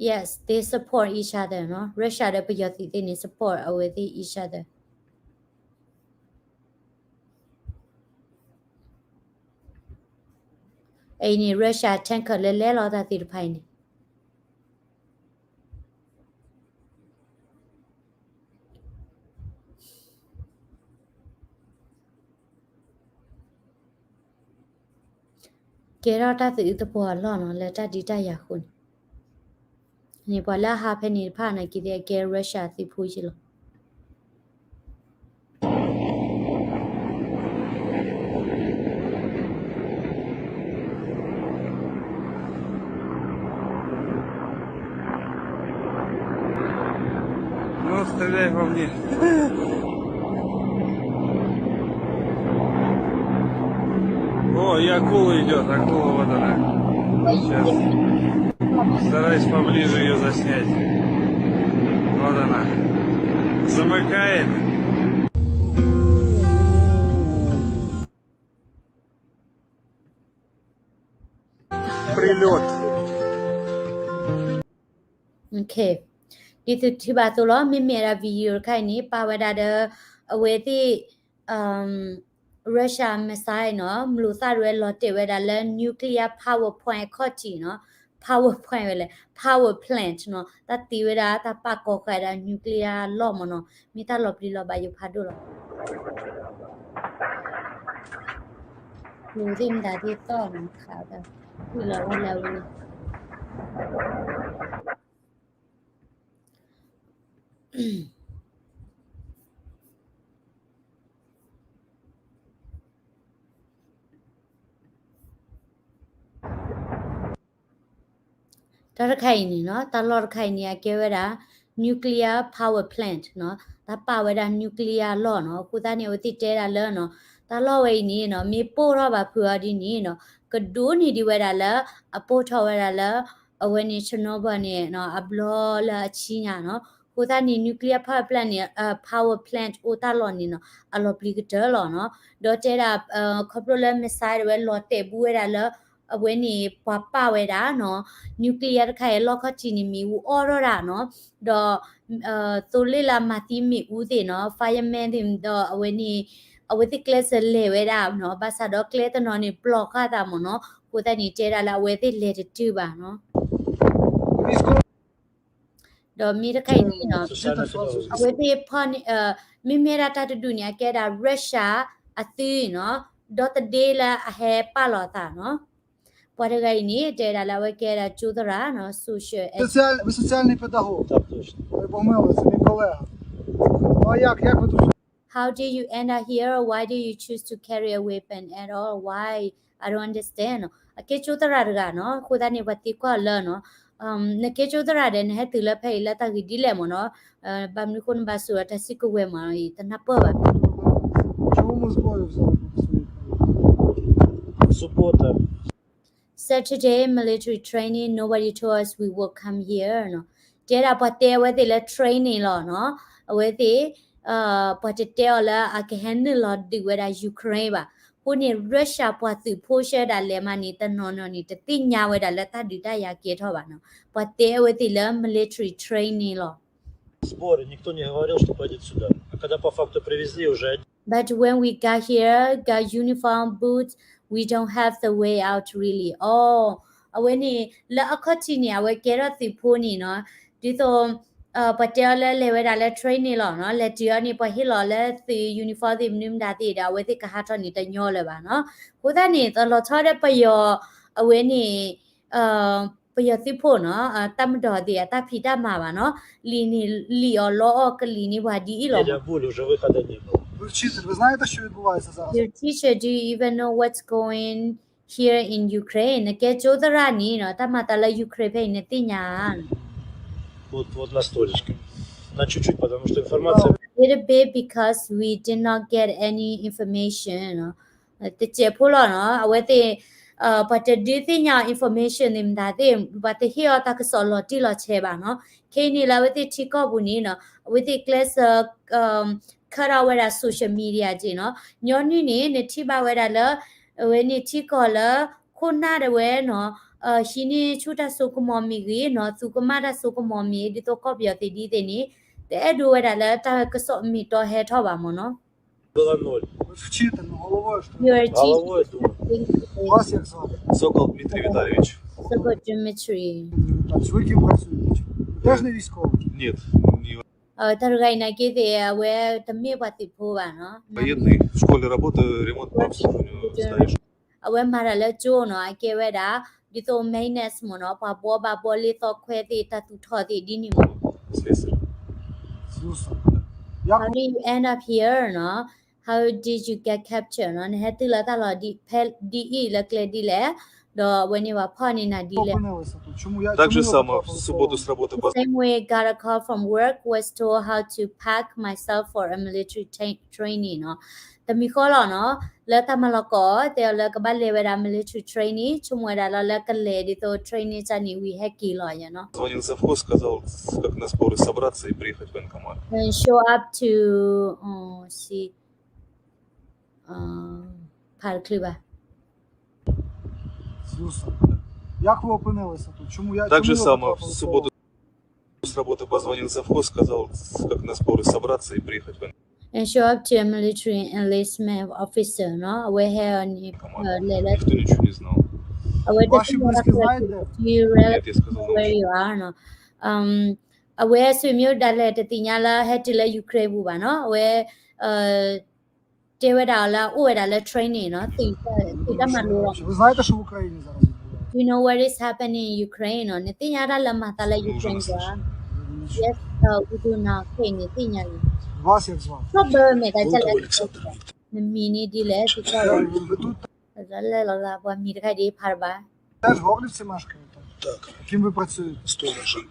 yes, they support each other နီၤ. Russia ဒီးပယီၤသုးသ့ၣ်န့ၣ် support အဝဲသ့ၣ် each other. အအံၤန့ၣ် Russia tanker လၢလဲလီၤတၢ်သ့ၣ်တဖၣ်အံၤန့ၣ် ကဲထီၣ်တၢ်သးအုးသပှၢ်အလီၢ်နီၤ လၢတၢ်ဒုးတၢ်ယၤအဃိန့ၣ်, န့ၣ်ပှၤလၢအဟးဖဲန့ၣ်တဖၣ်န့ၣ် က့ၤသ့ၣ်အကဲ Russia သုးဖိယ့ၢ်လီၤ. Ну, стреляй по мне. О, и акула идет, акула вот она. Сейчас. Стараюсь поближе ее заснять. Вот она. Замыкает. Прилет. ဒ်သုထံၣ်ဘၣ်အသိးလီၤ, မ့မ့ၢ်ဝဲဒၣ် video တခါအံၤန့ၣ် ပာ်ဝဲဒၣ်ဒီး အဝဲသ့ၣ် Russia missile နီၤ, မလိာ်သၣ်ဒဝဲလီၤတဲာ်ဝဲဒၣ်လၢ nuclear power plant အခီၣ်ထံးနီၤ, power plant ဝဲလဲၣ်, power plant နီၤ, တၢ်သ့ဝဲဒၣ် တၢ်ပာ်ကီၤဃာ်ဝဲဒၣ် nuclear လီၢ်မ့ၢ်နီၤ, မ့ၢ်တၢ်လီၤပျံၤလီၤဘၣ်ယိၤဖးဒိၣ်လီၤ. ကျိၤသ့ၣ်မတၤသ့ၣ်သီၣ်နီၤ, ခးဝဲဒၣ်, ဝံၤလီၤဝဲလၢဝဲန့ၣ် တၢ်တခါအံၤန့ၣ်နီၤ, တၢ်လီၢ်တခါအံၤန့ၣ် အကဲဝဲဒၣ် nuclear power plant နီၤ, တၢ်ပာ်ဝဲဒၣ် nuclear လီၢ်နီၤ. အဃိသတးန့ၣ် အဝဲသ့ၣ်တဲဒၣ်လၢနီၤ, တၢ်လီၢ်ဝဲအံၤန့ၣ်နီၤ, မ့ၢ်ပိၢ်ထီၣ်ဘၣ်ဖုးအီၤဒ်န့ၣ်နီၤ, ကဒိးန့ၢ်ဒံးဝဲဒၣ်လၢ အပိၢ်ထီၣ်ဝဲဒၣ်လၢ အဝဲန့ၣ် Chernobyl န့ၣ်နီၤ, အဘျီလၢအဆံညါနီၤ. အဃိသတးန့ၣ် nuclear power plant န့ၣ်, power plant အိၣ်တၢ်လီၢ်န့ၣ်နီၤ, အလီၤပျံၤကတၢၢ်လီၤနီၤ. ဒီးတဲဒၣ် ခီဖျိလၢ missile တဝဲလီၤတဲာ်ဘူးဝဲဒၣ်လၢ အဝဲန့ၣ်ပှၤပာ်ဝဲဒၣ်နီၤ, nuclear တခါအံၤ လီၢ်ခီၣ်ထံးန့ၣ် မ့ၣ်အူအီၣ်ထီၣ်ဒၣ်နီၤ, ဒီး သိလ့ၣ်လၢအမၤသံမ့ၣ်အူသ့ၣ်နီၤ, fireman သ့ၣ်ဒီးအဝဲန့ၣ်, အဝဲသ့ၣ်ကျဲးစၢးလဲၤဝဲဒၣ်နီၤ, ဘၣ်ဆၣ်ဒီးကျဲတနီၤန့ၣ် ပျီၢ်ဃာ်သးမ့ၢ်နီၤ, အဃိသတးန့ၣ် တဲဒၣ်လၢအဝဲသ့ၣ်လဲၤတတုၤဘၣ်နီၤ. ဒီးမ့ၢ်တခါအံၤန့ၣ်နီၤ, အဝဲသ့ၣ်ဖီၣ်န့ၣ်, မ့မ့ၢ်ဒၣ်တၢ်တဒူၣ်န့ၣ် အကဲဒၣ် Russia အသုးနီၤ, ဒီသဒ့လၢအဟဲပာ်လီၤအသးနီၤ. ပှၤတဂၤအံၤန့ၣ် တဲဒၣ်လၢအဝဲကဲဒၣ်ကၠိသရၣ်နီၤ, social Вы соціальний педагог. Так точно. Ви помилилися, мій колега. Ну а як, як ви тут? How did you end up here? Why did you choose to carry a weapon at all? Why? I don't understand နီၤ. အကဲကၠိသရၣ်တဂၤနီၤ, အဃိသတးန့ၣ် ပှၤသံကွၢ်အီၤလၢနီၤ, နကဲကၠိသရၣ်ဒီး နဟဲတုၤလၢဖဲအံၤလၢတၢ်ဂ့ၢ်ဒ်လဲၣ်မ့ၢ်နီၤ, ဘၣ်မနုၤအဃိနဘၣ်စိာ်ဒီးတၢ်စုကဝဲၤမ့ၢ်နီၤ, တနၢ်ပၢၢ်ဘၣ်. Чому ми зброю взяли проти своїх людей? Субота. Saturday military training, nobody told us we will come here နီၤ. တဲဒၣ်ပှၤတဲအဝဲသ့ၣ်လၢ training လီၤနီၤ. အဝဲသ့ၣ်, ပှၤတတဲအီၤလၢအကဟဲနုာ်လီၤဒုးဝဲဒၣ် Ukraine ဘၣ်. အဃိန့ၣ် Russia ပှၤသုးဖိဆှၢဒၣ်လဲာ်မးန့ၣ် တနီၤနီၤန့ၣ် တသ့ၣ်ညါဝဲဒၣ်လၢတၢ်ဒုးတၢ်ယၤကဲထီၣ်ဘၣ်နီၤ. ပှၤတဲအဝဲသ့ၣ်လၢ military training လီၤ. Сборы, никто не говорил, что пойдёт сюда. А когда по факту привезли, уже But when we got here, got uniform, boots, we don't have the way out really. အဝဲန့ၣ် လၢအခီၣ်ထံးန့ၣ် အဝဲကဲထီၣ်သုးဖိန့ၣ်နီၤ, ဒ်သိး ပှၤတဲအီၤလၢလဲၤဝဲဒၣ်လၢ training လီၤနီၤ, လဲၤတုၤအီၤန့ၣ် ပှၤဟ့ၣ်လီၤလၢသုး uniform သ့ၣ်မနုၤမတၤသ့ၣ်ဒီး အဝဲသ့ၣ်ကဟးထီၣ်န့ၣ်တညီလၢၤဘၣ်နီၤ. အဃိသတးန့ၣ် တလီၤဆီဒီးပယီၤ အဝဲန့ၣ် ပယီၤသုးဖိနီၤ, တၢ်မၤဒီးသ့ၣ်အတၢ်ဖံးတၢ်မၤဘၣ်နီၤ, လံာ်န့ၣ် လံာ်အီၤလီအီၣ်ကလံၤန့ၣ်ပှၤဒ်အံၤလီၤမး. Your teacher, do you even know what's going here in Ukraine? နကဲကၠိသရၣ်န့ၣ်နီၤ, တၢ်မၤသးလၢ Ukraine ဖဲအံၤ နသ့ၣ်ညါဧါ? Little bit because we did not get any information. တစဲးဖိလီၤနီၤ, အဝဲသ့ၣ် ပှၤတဒုးသ့ၣ်ညါအီၤ information သ့ၣ်မတၤသ့ၣ်, ပှၤတဟ့ၣ်အီၤတၢ်ကစီၣ်လီၤတံၢ်လီၤဆဲးဘၣ်နီၤ. ခဲအံၤန့ၣ်လၢအဝဲသ့ၣ်ထံကီၢ်ပူၤန့ၣ်နီၤ, အဝဲသ့ၣ်ကျဲးစၢး ခၢၣ်ထီၣ်ဝဲဒၣ် social media က့နီၤ. ညီနုၢ်န့ၣ် နထံၣ်ဘၣ်ဝဲဒၣ်လၢ အဝဲန့ၣ်ထံကီၢ်လၢ ခိၣ်နၢ်ဒၣ်ဝဲနီၤ, ဟံးန့ၢ်ဆူၣ်တၢ်စိကမီၤမ့ၢ်ဂ့ၤနီၤ, သူကမၣ်တၢ်စိကမီၤမ့ၢ် ဒ်သိးကီၢ်ပယီၤသ့ၣ်ဒ်သ့ၣ်န့ၣ် တအဲၣ်ဒိးဝဲဒၣ်လၢတၢ်ကစီၣ်မ့ၢ်တီဟဲထီᣣ်ဘၣ်မ့ၢ်နီၤ. Вчитель, головою, что ли? You're a teacher. Головою, думаю. Вас як звати? Сокол Дмитрий Витальевич. Сокол Дмитрий. Так, ви ким працюєте? Ви теж не військовий? Нет, не တၢ်တဂၤအံၤနာ်က့သ့ၣ် အဝဲတမ့ၢ်ပှၤသုးဖိဘၣ်နီၤ. Военный, в школе работаю, ремонт по обслуживанию зданий. အဝဲမၤတၢ်လၢကၠိနီၤ, အကဲဝဲဒၣ် ဒ်သိး maintenance မ့ၢ်နီၤ, ပှၤဘှီဘၣ်ဘှီလ့သီခွဲသ့ၣ် တၢ်သူၣ်ထီၣ်သ့ၣ်ဒ်န့ၣ်မ့ၢ်. Слесарь. How did you end up here နီၤ? How did you get captured နီၤ? နဟဲတုၤလၢတၢ်လီၢ်ဒ်ဖဲဒ်အံၤလၢကျဲဒ်လဲၣ်, ဒီးအဝဲန့ၣ်ပှၤဖီၣ်န့ၢ်နၤဒ်လဲၣ်. Так же самое, в субботу с работы позвонили. Same way, got a call from work, was told how to pack myself for a military training နီၤ. တမံၤဃီလီၤနီၤ, လၢတၢ်မၤလီၤကီး တဲအီၤလၢကဘၣ်လဲၤဝဲဒၣ် military training ဆိကမိၣ်ဝဲဒၣ်လၢလၢကလဲၤဒ်သိး training တၢ်န့ၣ်ဝံၤဟဲက့ၤလီၤနီၤ. Звонил завхоз, сказал, как на сборы собраться и приехать в военкомат. And show up to, uh, see, uh, ဖးတချုးဘၣ်. Слушай, як ви опинилися тут? Чому я, так же само, в субботу с работы позвонил завхоз, сказал, как на сборы собраться и приехать в военкомат. And show up to a military enlistment officer နီၤ, အဝဲဟဲအီၤန့ၣ် လဲၤလၢ никто ничего не знал. အဝဲတသ့ၣ်ညါလၢ do you really know where you are နီၤ. အဝဲဆွေမျိုးဒၣ်လဲာ်တသ့ၣ်ညါလၢဟဲတုၤလၢ Ukraine ပူၤဘၣ်နီၤ, အဝဲ တဲဝဲဒၣ်အီၤလၢအအိၣ်ဝဲဒၣ်လၢ training နီၤ, သုးတၢ်မၤလိလီၤ. Вы знаете, що в Україні зараз відбувається? Do you know what is happening in Ukraine နီၤ? နသ့ၣ်ညါတၢ်လၢမၤသးလၢ Ukraine ပူၤဧါ? Yes, uh, we do know. ခဲအံၤန့ၣ်သ့ၣ်ညါလံ. Вас як звати? ဘၣ်မ့ၢ်တၢ်လဲၣ်, နမံၤန့ၣ်ဒ်လဲၣ်, သုက လဲၤလီၤလၢပှၤမံၤတခါဒ်ဖးတဘၣ်. Теж в Горлівці мешкаєте? Так. Ким ви працюєте? Сторожем.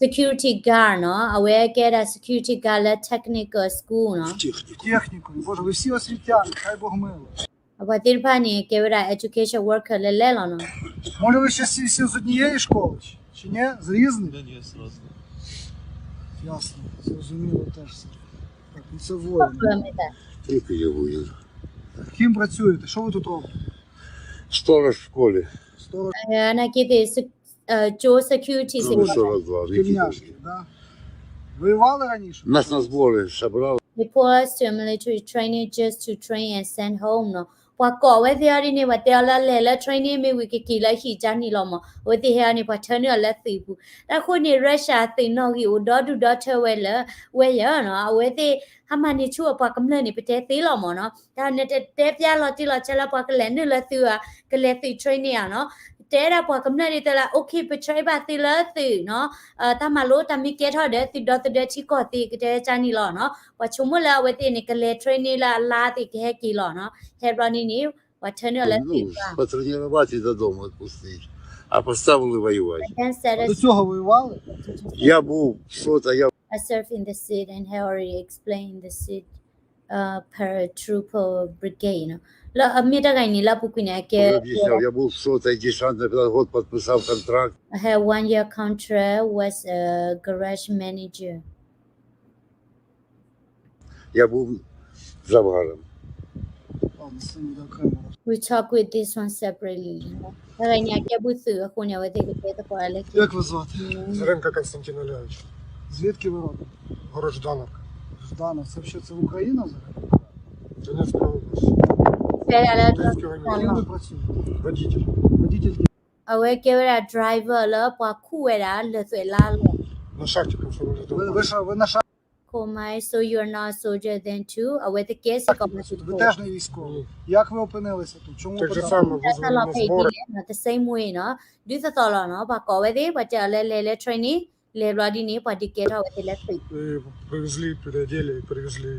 Security guard နီၤ, အဝဲကဲဒၣ် security guard လၢ technical school နီၤ. В техникумі. Технікумі. Боже, ви всі освітяни, хай Бог милує. အပှၤသ့ၣ်တဖၣ်န့ၣ် ကဲဝဲဒၣ် education worker လဲၤလဲၤလီၤနီၤ. Може, ви ще всі, всі з однієї школи? Чи ні? З різних? Ні, ні, з різних. Ясно, зрозуміло теж все. Так, ну це воїн. Тільки я воюю. Ким працюєте? Що ви тут робите? Сторож в школі. Сторож. နာ်က့သ့ၣ် ကၠိ security စ့ၢ်ကီး Шкільняшки, да? Воювали раніше? Нас на збори забрали. They pull us to a military training just to train and send home နီၤ. ပှၤကိးဝဲသ့ၣ်အီၤဒ်န့ၣ် ပှၤတဲအီၤလၢလဲၤလၢ training မ့ၢ်ဝံၤကက့ၤလၢဟံၣ်ကၠၢနံၤလီၤမး. အဝဲသ့ၣ်ဟဲအီၤန့ၣ် ပှၤထၢနုာ်အီၤလၢသုးပူၤ. တၢ်ဃိန့ၣ် Russia သုးနီၣ်ဂံၢ်အိၣ်ဒီဒူၣ်ဒီထၢဝဲလၢ ဝဲယၤနီၤ. အဝဲသ့ၣ် ဟးမၤန့ၢ်ဆူၣ်အပှၤကမျၢၢ်န့ၣ် ပတဲသ့လီၤမးနီၤ. တၢ်နတတဲပျးလီၤတံၢ်လီၤဆဲးလၢပှၤကလဲၤနုာ်လၢသုးဧါ, ကလဲၤသုး training ဧါနီၤ. တဲဒၣ်ပှၤကမျၢၢ်ဒ်သိးလၢ okay ပ train ဘၣ်သုလၢသုးနီၤ, တၢ်မၤလိတၢ်မ့ၢ်ကဲထီၣ်ဒီး သုဒီသဒၢထံကီၢ်သ့ကတဲကၢနံၤလီၤနီၤ. ပှၤဆိကမိၣ်လၢအဝဲသ့ၣ်န့ၣ် ကလဲၤ training လၢအလါသ့ၣ်ကဟဲက့ၤလီၤနီၤ. ဟဲဘျီန့ၣ်န့ၣ် ပှၤထၢနုာ်အီၤလၢသုးပူၤ. Потренироваться и додому отпустить. А поставили воювати. До цього воювали? Я був в сота, я I serve in the seat and have already explained in the seat, uh, paratrooper brigade နီၤ. လၢအမ့ၢ်တၢ်ဂၤန့ၣ် လၢအပူၤကွံာ်န့ၣ် အကဲ Уже объяснял, я был в сотой десантной, когда год подписал контракт. I had one year contract, was a garage manager. Я був заваром. Ладно, з цим буде окремо. We talk with this one separately. တၢ်ဂၤန့ၣ် အကဲဘုသုးအဃိန့ၣ် အဝဲသ့ၣ်ကတဲသကိးလၢ Як вас звати? Зеренко Константин Валерійович. Звідки ви родом? Город Ждановка. Ждановка. Це взагалі це Україна взагалі? Донецька область. တဲဒၣ်လၢ Донецький район. Ким ви працюєте? Водитель. Водитель. အဝဲကဲဝဲဒၣ် driver လၢပှၤခူၣ်ဝဲဒၣ် လၢသွဲၣ်လါလီၤ. На шахте комсомольской. Ви, ви що, ви на шахті? Coal mine, so you're not a soldier then too? အဝဲတကဲစ့ၢ်ကီး Ви теж не військовий. Як ви опинилися тут? Чому потрапили? တၢ်လီၢ်ဖဲအံၤဒ်လဲၣ်နီၤ, the same way နီၤ, ဒ်သိးသိးလီၤနီၤ, ပှၤကိးဝဲသ့ၣ် ပှၤတဲအီၤလၢလဲၤလၢ training, လဲၤဘျီဒ်န့ၣ် ပှၤဒုးကဲထီၣ်ဝဲသ့ၣ်လၢသွဲၣ်ပူၤ. Привезли, переодели, привезли.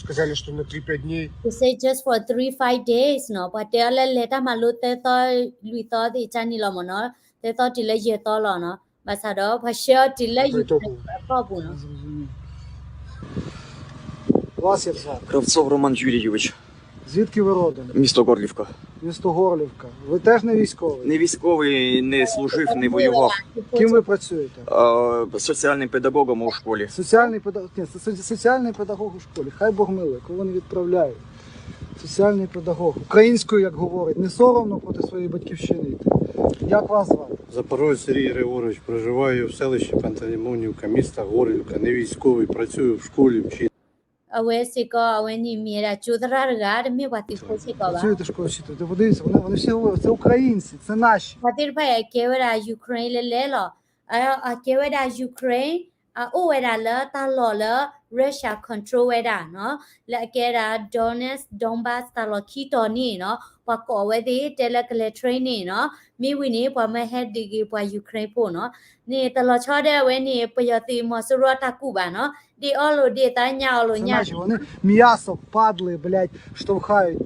Сказали, что на три-пять дней. They say just for three, five days နီၤ, ပှၤတဲအီၤလၢလဲၤတၢ်မၤလိသၢသီလွံၢ်သီသ့ၣ်ကၢနံၤလီၤမးနီၤ, သၢသီတုၤလၢယဲၢ်သီလီၤနီၤ. ဘၣ်ဆၣ်ဒီး ပှၤဆှၢအီၤတုၤလၢ Ukraine အကီၢ်ပူၤနီၤ. Я зрозумів. Вас як звати? Кравцов Роман Юрійович. Звідки ви родом? Місто Горлівка. Місто Горлівка. Ви теж не військовий? Не військовий, не служив, не воював. Ким ви працюєте? Е, соціальним педагогом у школі. Соціальний педа-, ні, со-, соціальний педагог у школі. Хай Бог милує, кого не відправляють. Спеціальний педагог. Українською, як говорить, не соромно проти своєї батьківщини йти. Як вас звати? Запорожець Сергій Григорович, проживаю в селищі Пантелеймонів-Каміста, Горілка, не військовий, працюю в школі, вчитель. အဝဲစ့ၢ်ကီး အဝဲန့ၣ်မ့ၢ်ဝဲဒၣ်ကၠိသရၣ်တဂၤ တမ့ၢ်ပှၤသုးဖိစ့ၢ်ကီးဘၣ်. Працюєте в школі вчителем. Та подивіться, вони, вони всі говорять, це українці, це наші. ပှၤသ့ၣ်တဖၣ်အံၤ အကဲဝဲဒၣ် Ukraine လဲၣ်လဲၣ်လီၤ. အ အကဲဝဲဒၣ် Ukraine အအိၣ်ဝဲဒၣ်လၢတၢ်လီၢ်လၢ Russia control ဝဲဒၣ်နီၤ, လၢအကဲဒၣ် Donetsk, Donbas တၢ်လီၢ်ခံတီၤန့ၣ်နီၤ, ပှၤကိးဝဲသ့ၣ်တဲလၢကလဲၤ train န့ၣ်နီၤ, မ့ၢ်ဝံၤန့ၣ် ပှၤမၢဟဲဒုးက့ၤပှၤ Ukraine ဖိနီၤ, န့ၣ်တလီၤဆီဒၣ်ဝဲန့ၣ် ပယီၤသုးမီၤစိရိၤတၢ်ကူၣ်ဘၣ်နီၤ, ဒ့ၣ်အီၣ်လိာ်ဒ့ၣ် သးညါအီၣ်လိာ်ညါ Це наші, вони м'ясо, падли, блядь, штовхають,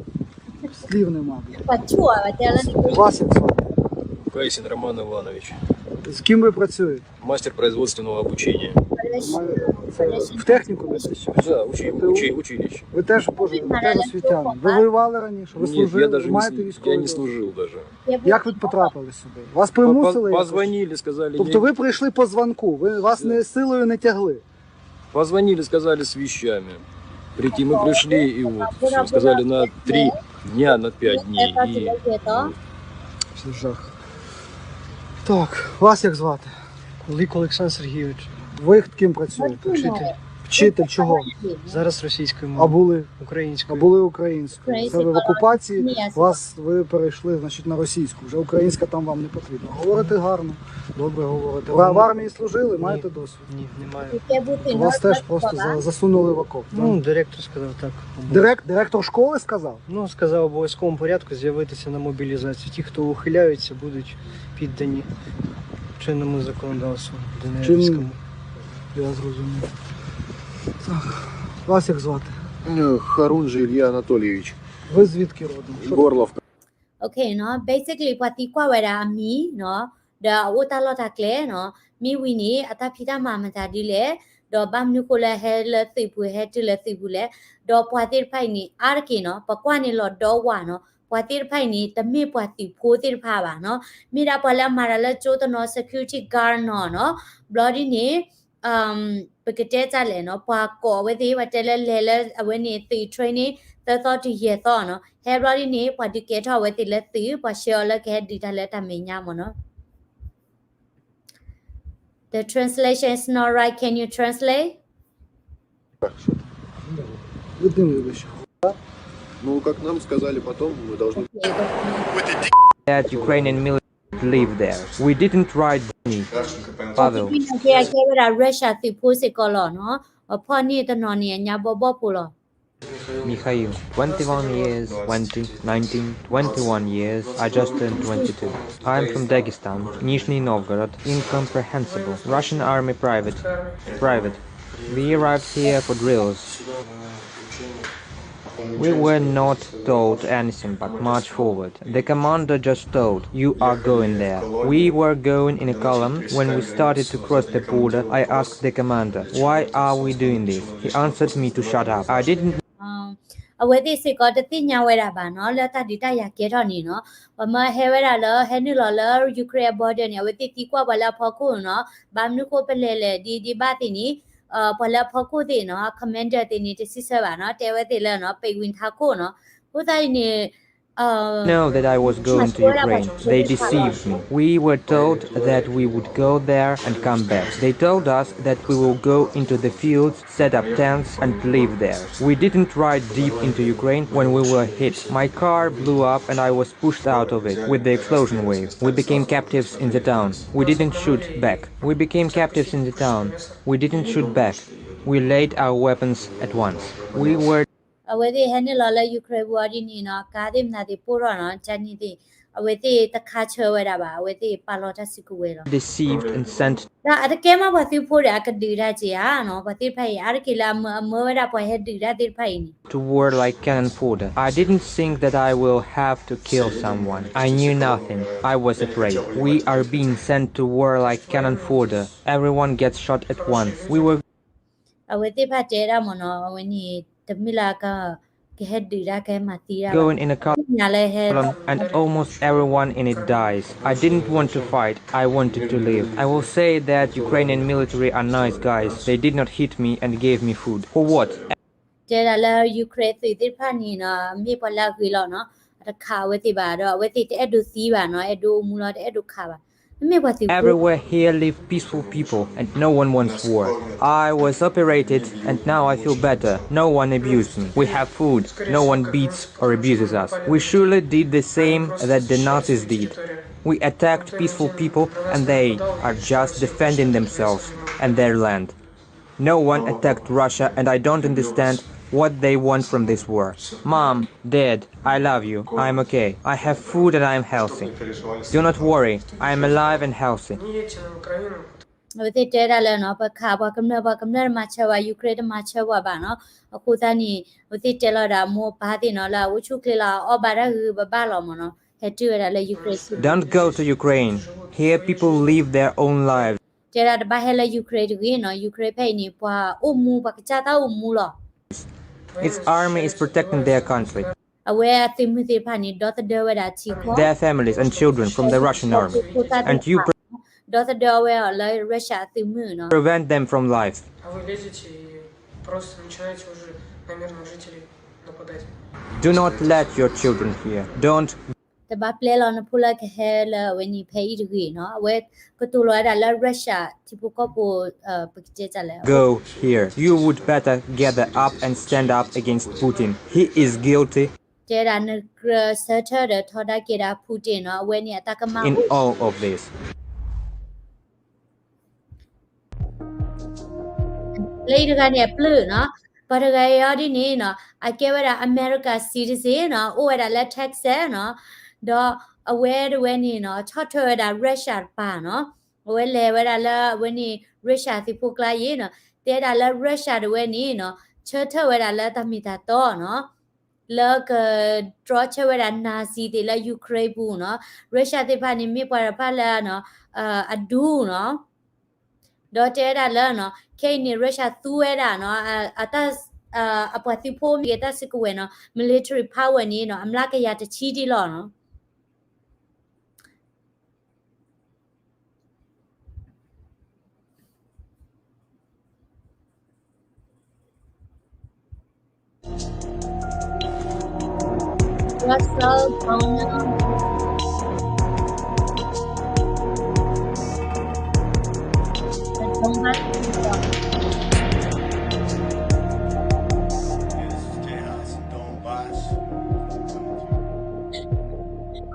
слів нема, блядь. ပှၤဆူၣ်အီၤဝဲတဲလၢ Вас як звати? Кайсин Роман Иванович. З ким ви працюєте? Мастер производственного обучения. В технікумі чи що? Да, учи-, учи-, училище. Ви теж, боже, ви теж освітяни. Ви воювали раніше, ви служили, ви маєте військовий досвід? Нет, я даже не с-, я не служил даже. Як ви потрапили сюди? Вас примусили якось? По-, по-, позвонили, сказали, тобто ви прийшли по дзвонку, ви, вас не, силою не тягли? Позвонили, сказали, с вещами прийти. Мы пришли, и вот, всё, сказали, на три дня, на пять дней. И вот. Це жах. Так, вас як звати? Лик Олександр Сергійович. Ви ким працюєте? Вчитель. Вчитель чого? Зараз російською мовою. А були? Українською. А були українською. Це ви в окупації, вас, ви перейшли, значить, на російську. Вже українська там вам не потрібна. Говорите гарно, добре говорите. Ви в армії служили, маєте досвід? Ні, не маю. У вас теж просто за-, засунули в окоп, да? Ну, директор сказав так. Дирек-, директор школи сказав? Ну, сказав, в обов'язковому порядку з'явитися на мобілізацію. Ті, хто ухиляються, будуть піддані чинному законодавству ДНРівському. Я зрозумів. Так, вас як звати? Е, Харунжий Ілля Анатолійович. Ви звідки родом? Горловка. Okay နီၤ, basically ပှၤသံကွၢ်ဝဲဒၣ်အမံၤနီၤ, ဒီးအအိၣ်တၢ်လီၢ်တၢ်ကျဲနီၤ, မ့ၢ်ဝံၤန့ၣ် အတၢ်ဖံးတၢ်မၤမတၤဒ်လဲၣ်, ဒီးဘၣ်မနုၤဃိလၢဟဲလၢသုးပူၤ ဟဲတုၤလၢသုးပူၤလဲၣ်, ဒီးပှၤသ့ၣ်တဖၣ်အံၤန့ၣ် အါတက့ၢ်နီၤ, ပကွၢ်န့ၣ်လီၤဒီဝးနီၤ, ပှၤသ့ၣ်တဖၣ်အံၤန့ၣ် တမ့ၢ်ပှၤသုးဖိသ့ၣ်တဖၣ်ဘၣ်နီၤ, မ့ၢ်ဒၣ်ပှၤလၢအမၤတၢ်လၢကၠိတနီၤ security guard နီၤနီၤ, ဘျီဒ်န့ၣ် ပကတဲတၢ်လဲၣ်နီၤ, ပှၤကိးအဝဲသ့ၣ် ပှၤတဲလၢလဲၤလၢအဝဲန့ၣ်သုး training သၢသီတုၤယဲၢ်သီနီၤ, ဟဲဘျီဒ်န့ၣ် ပှၤဒုးကဲထီၣ်အဝဲသ့ၣ်လၢသုး, ပှၤဆှၢအီၤလၢကဟဲဒုးတၢ်လၢတၢ်မဲာ်ညါမ့ၢ်နီၤ. The translation is not right. Can you translate? Ну, как нам сказали потом, мы должны That Ukrainian military live there. We didn't ride any. Pavel. ကဲဝဲဒၣ် Russia သုးဖိစ့ၢ်ကီးလီၤနီၤ, အဖီၣ်န့ၢ်တနီၤန့ၣ် အညါဘီဘီဖိလီၤ. Mikhail, twenty-one years, twenty, nineteen, twenty-one years, I just turned twenty-two. I'm from Dagestan, Nizhny Novgorod, incomprehensible. Russian army private, private. We arrived here for drills. We were not told anything but march forward. The commander just told, "You are going there." We were going in a column. When we started to cross the border, I asked the commander, "Why are we doing this?" He answered me to shut up. I didn't အဝဲသ့ၣ်စ့ၢ်ကီးတသ့ၣ်ညါဝဲဒၣ်ဘၣ်နီၤ လၢတၢ်ဒုးတၢ်ယၤကဲထီၣ်န့ၣ်နီၤ, ပှၤမၢဟဲဝဲဒၣ်လၢ ဟဲနုာ်လီၤလၢ Ukraine border န့ၣ် အဝဲသ့ၣ်သံကွၢ်ပှၤလၢအဖီခိၣ်နီၤ, ဘၣ်မနုၤဃိပလဲၤလဲၤဒ်ဒ်ဘၣ်သ့ၣ်န့ၣ်, ပှၤလၢအဖီခိၣ်သ့ၣ်နီၤ commander သ့ၣ်န့ၣ် တစံးဆၢဘၣ်နီၤ, တဲဝဲသ့ၣ်လၢနီၤ ပံးဝံထးခိၣ်နီၤ, အဃိသတးအံၤန့ၣ် know that I was going to Ukraine. They deceived me. We were told that we would go there and come back. They told us that we will go into the fields, set up tents, and live there. We didn't ride deep into Ukraine when we were hit. My car blew up and I was pushed out of it with the explosion wave. We became captives in the town. We didn't shoot back. We became captives in the town. We didn't shoot back. We laid our weapons at once. We were အဝဲသ့ၣ်ဟဲနုာ်လီၤလၢ Ukraine ဝံၤဒ်န့ၣ်နီၤ, ကါသ့ၣ်မနုၤသ့ၣ်ပိၢ်ထီၣ်နီၤ, ကန့ၣ်သ့ၣ်, အဝဲသ့ၣ်တခါဆၢဝဲဒၣ်ဘၣ်, အဝဲသ့ၣ်ပာ်လီၤတၢ်စုကဝဲၤလီၤ. Deceived and sent ဒီးအတကဲမးပှၤသုးဖိဒီး အကဒုးတၢ်က့ၤဧါနီၤ, ပှၤသ့ၣ်တဖၣ်အံၤ အါတက့ၢ်လၢအမᢢဝဲဒၣ်ပှၤဟဲဒုးတၢ်သ့ၣ်တဖၣ်အံၤန့ၣ် to war like cannon fodder. I didn't think that I will have to kill someone. I knew nothing. I was afraid. We are being sent to war like cannon fodder. Everyone gets shot at once. We were အဝဲသ့ၣ်တဖၣ်တဲဒၣ်မ့ၢ်နီၤ, အဝဲန့ၣ် တမ့ၢ်လၢက ကဟဲဒုးတၢ်ကဟဲမၤသံတၢ်ဘၣ်, going in a column ညါလၢဟဲ and almost everyone in it dies. I didn't want to fight. I wanted to live. I will say that Ukrainian military are nice guys. They did not hit me and gave me food. For what? တဲဒၣ်လၢ Ukraine သုးသ့ၣ်တဖၣ်န့ၣ်နီၤ မ့ၢ်ပှၤလၢအဂ့ၤလီၤနီၤ, အတခးအဝဲသ့ၣ်ဘၣ်ဒီး အဝဲသ့ၣ်တအဲၣ်ဒိးသံဘၣ်နီၤ, အဲၣ်ဒိးအိၣ်မူလီၤ တအဲၣ်ဒိးခးဘၣ်, မ့မ့ၢ်ပှၤသုးဖိ Everywhere here live peaceful people and no one wants war. I was operated and now I feel better. No one abused me. We have food. No one beats or abuses us. We surely did the same that the Nazis did. We attacked peaceful people and they are just defending themselves and their land. No one attacked Russia and I don't understand what they want from this war. Mom, Dad, I love you. I'm okay. I have food and I'm healthy. Do not worry. I am alive and healthy. အဝဲသ့ၣ်တဲဒၣ်လၢနီၤ ပခးပှၤကမျၢၢ် ပှၤကမျၢၢ်တမၤဆၢဘၣ် Ukraine တမၤဆၢပှၤဘၣ်နီၤ, အဃိသတးန့ၣ် အဝဲသ့ၣ်တဲလီၤဒၣ်မိၢ်ပၢ်သ့ၣ်နီၤ လၢအအိၣ်ဆူၣ်ချ့လီၤ အီၣ်ဘၣ်တၢ်ဂ့ၤဂ့ၤဘၣ်ဘၣ်လီၤမ့ၢ်နီၤ, ဟဲတုၤဝဲဒၣ်လၢ Ukraine သုး Don't go to Ukraine. Here people live their own lives. တဲဒၣ်တဘၣ်ဟဲလၢ Ukraine တဂ့ၤနီၤ, Ukraine ဖဲအံၤန့ၣ် ပှၤအိၣ်မူ ပှၤကစၢ်တၢ်အိၣ်မူလီၤ. Its army is protecting their country. အဝဲအသုးမုၢ်သ့ၣ်တဖၣ်န့ၣ် ဒီသဒၢဝဲဒၣ်ထံကီၢ် Their families and children from the Russian army. And you ဒီသဒၢဝဲအီၤလၢ Russia အသုးမုၢ်နီၤ. Prevent them from life. Do not let your children here. Don't တဘၣ်ပျဲလီၤနဖိလၢကဟဲလၢအဝဲန့ၣ်ဖဲအံၤတဂ့ၤနီၤ, အဝဲကတိၤလီၤဝဲဒၣ်လၢ Russia ထံဖိကီၢ်ဖိ ပကတဲတၢ်လဲၣ် Go here. You would better gather up and stand up against Putin. He is guilty တဲဒၣ်နကြၢးဆၢထၢၣ်ဒီးထီဒါက့ၤဒၣ် Putin နီၤ, အဝဲန့ၣ်အတၢ်ကမၣ် in all of this. လၢအံၤတဂၤန့ၣ်အပျုၢ်နီၤ, ပှၤတဂၤအံၤဒ်န့ၣ်နီၤ အကဲဝဲဒၣ် America citizen နီၤ, အိၣ်ဝဲဒၣ်လၢ Texas နီၤ, ဒီးအဝဲတဝဲန့ၣ်နီၤ ဆီၣ်ထွဲဝဲဒၣ် Russia တပၤနီၤ, အဝဲလဲၤဝဲဒၣ်လၢအဝဲန့ၣ် Russia သုးဖိကျါအံၤနီၤ, တဲဒၣ်လၢ Russia တဝဲန့ၣ်နီၤ ဆၢထၢၣ်ဝဲဒၣ်လၢတၢ်မ့ၢ်တၢ်တီနီၤ လၢကတြီဆၢဝဲဒၣ် Nazi သ့ၣ်လၢ Ukraine ပူၤနီၤ, Russia သ့ၣ်တဖၣ်န့ၣ် မ့ၢ်ပှၤတဖၣ်လၢ အဒူနီၤ, ဒီးတဲဝဲဒၣ်လၢနီၤ ခဲအံၤန့ၣ် Russia သူဝဲဒၣ်နီၤ အတၢ် အပှၤသုးဖိမ့ၢ်ဂ့ၤ တၢ်စုကဝဲၤနီၤ military power န့ၣ်နီၤ အမျးကယၤတဆံဒ်လီၤနီၤ.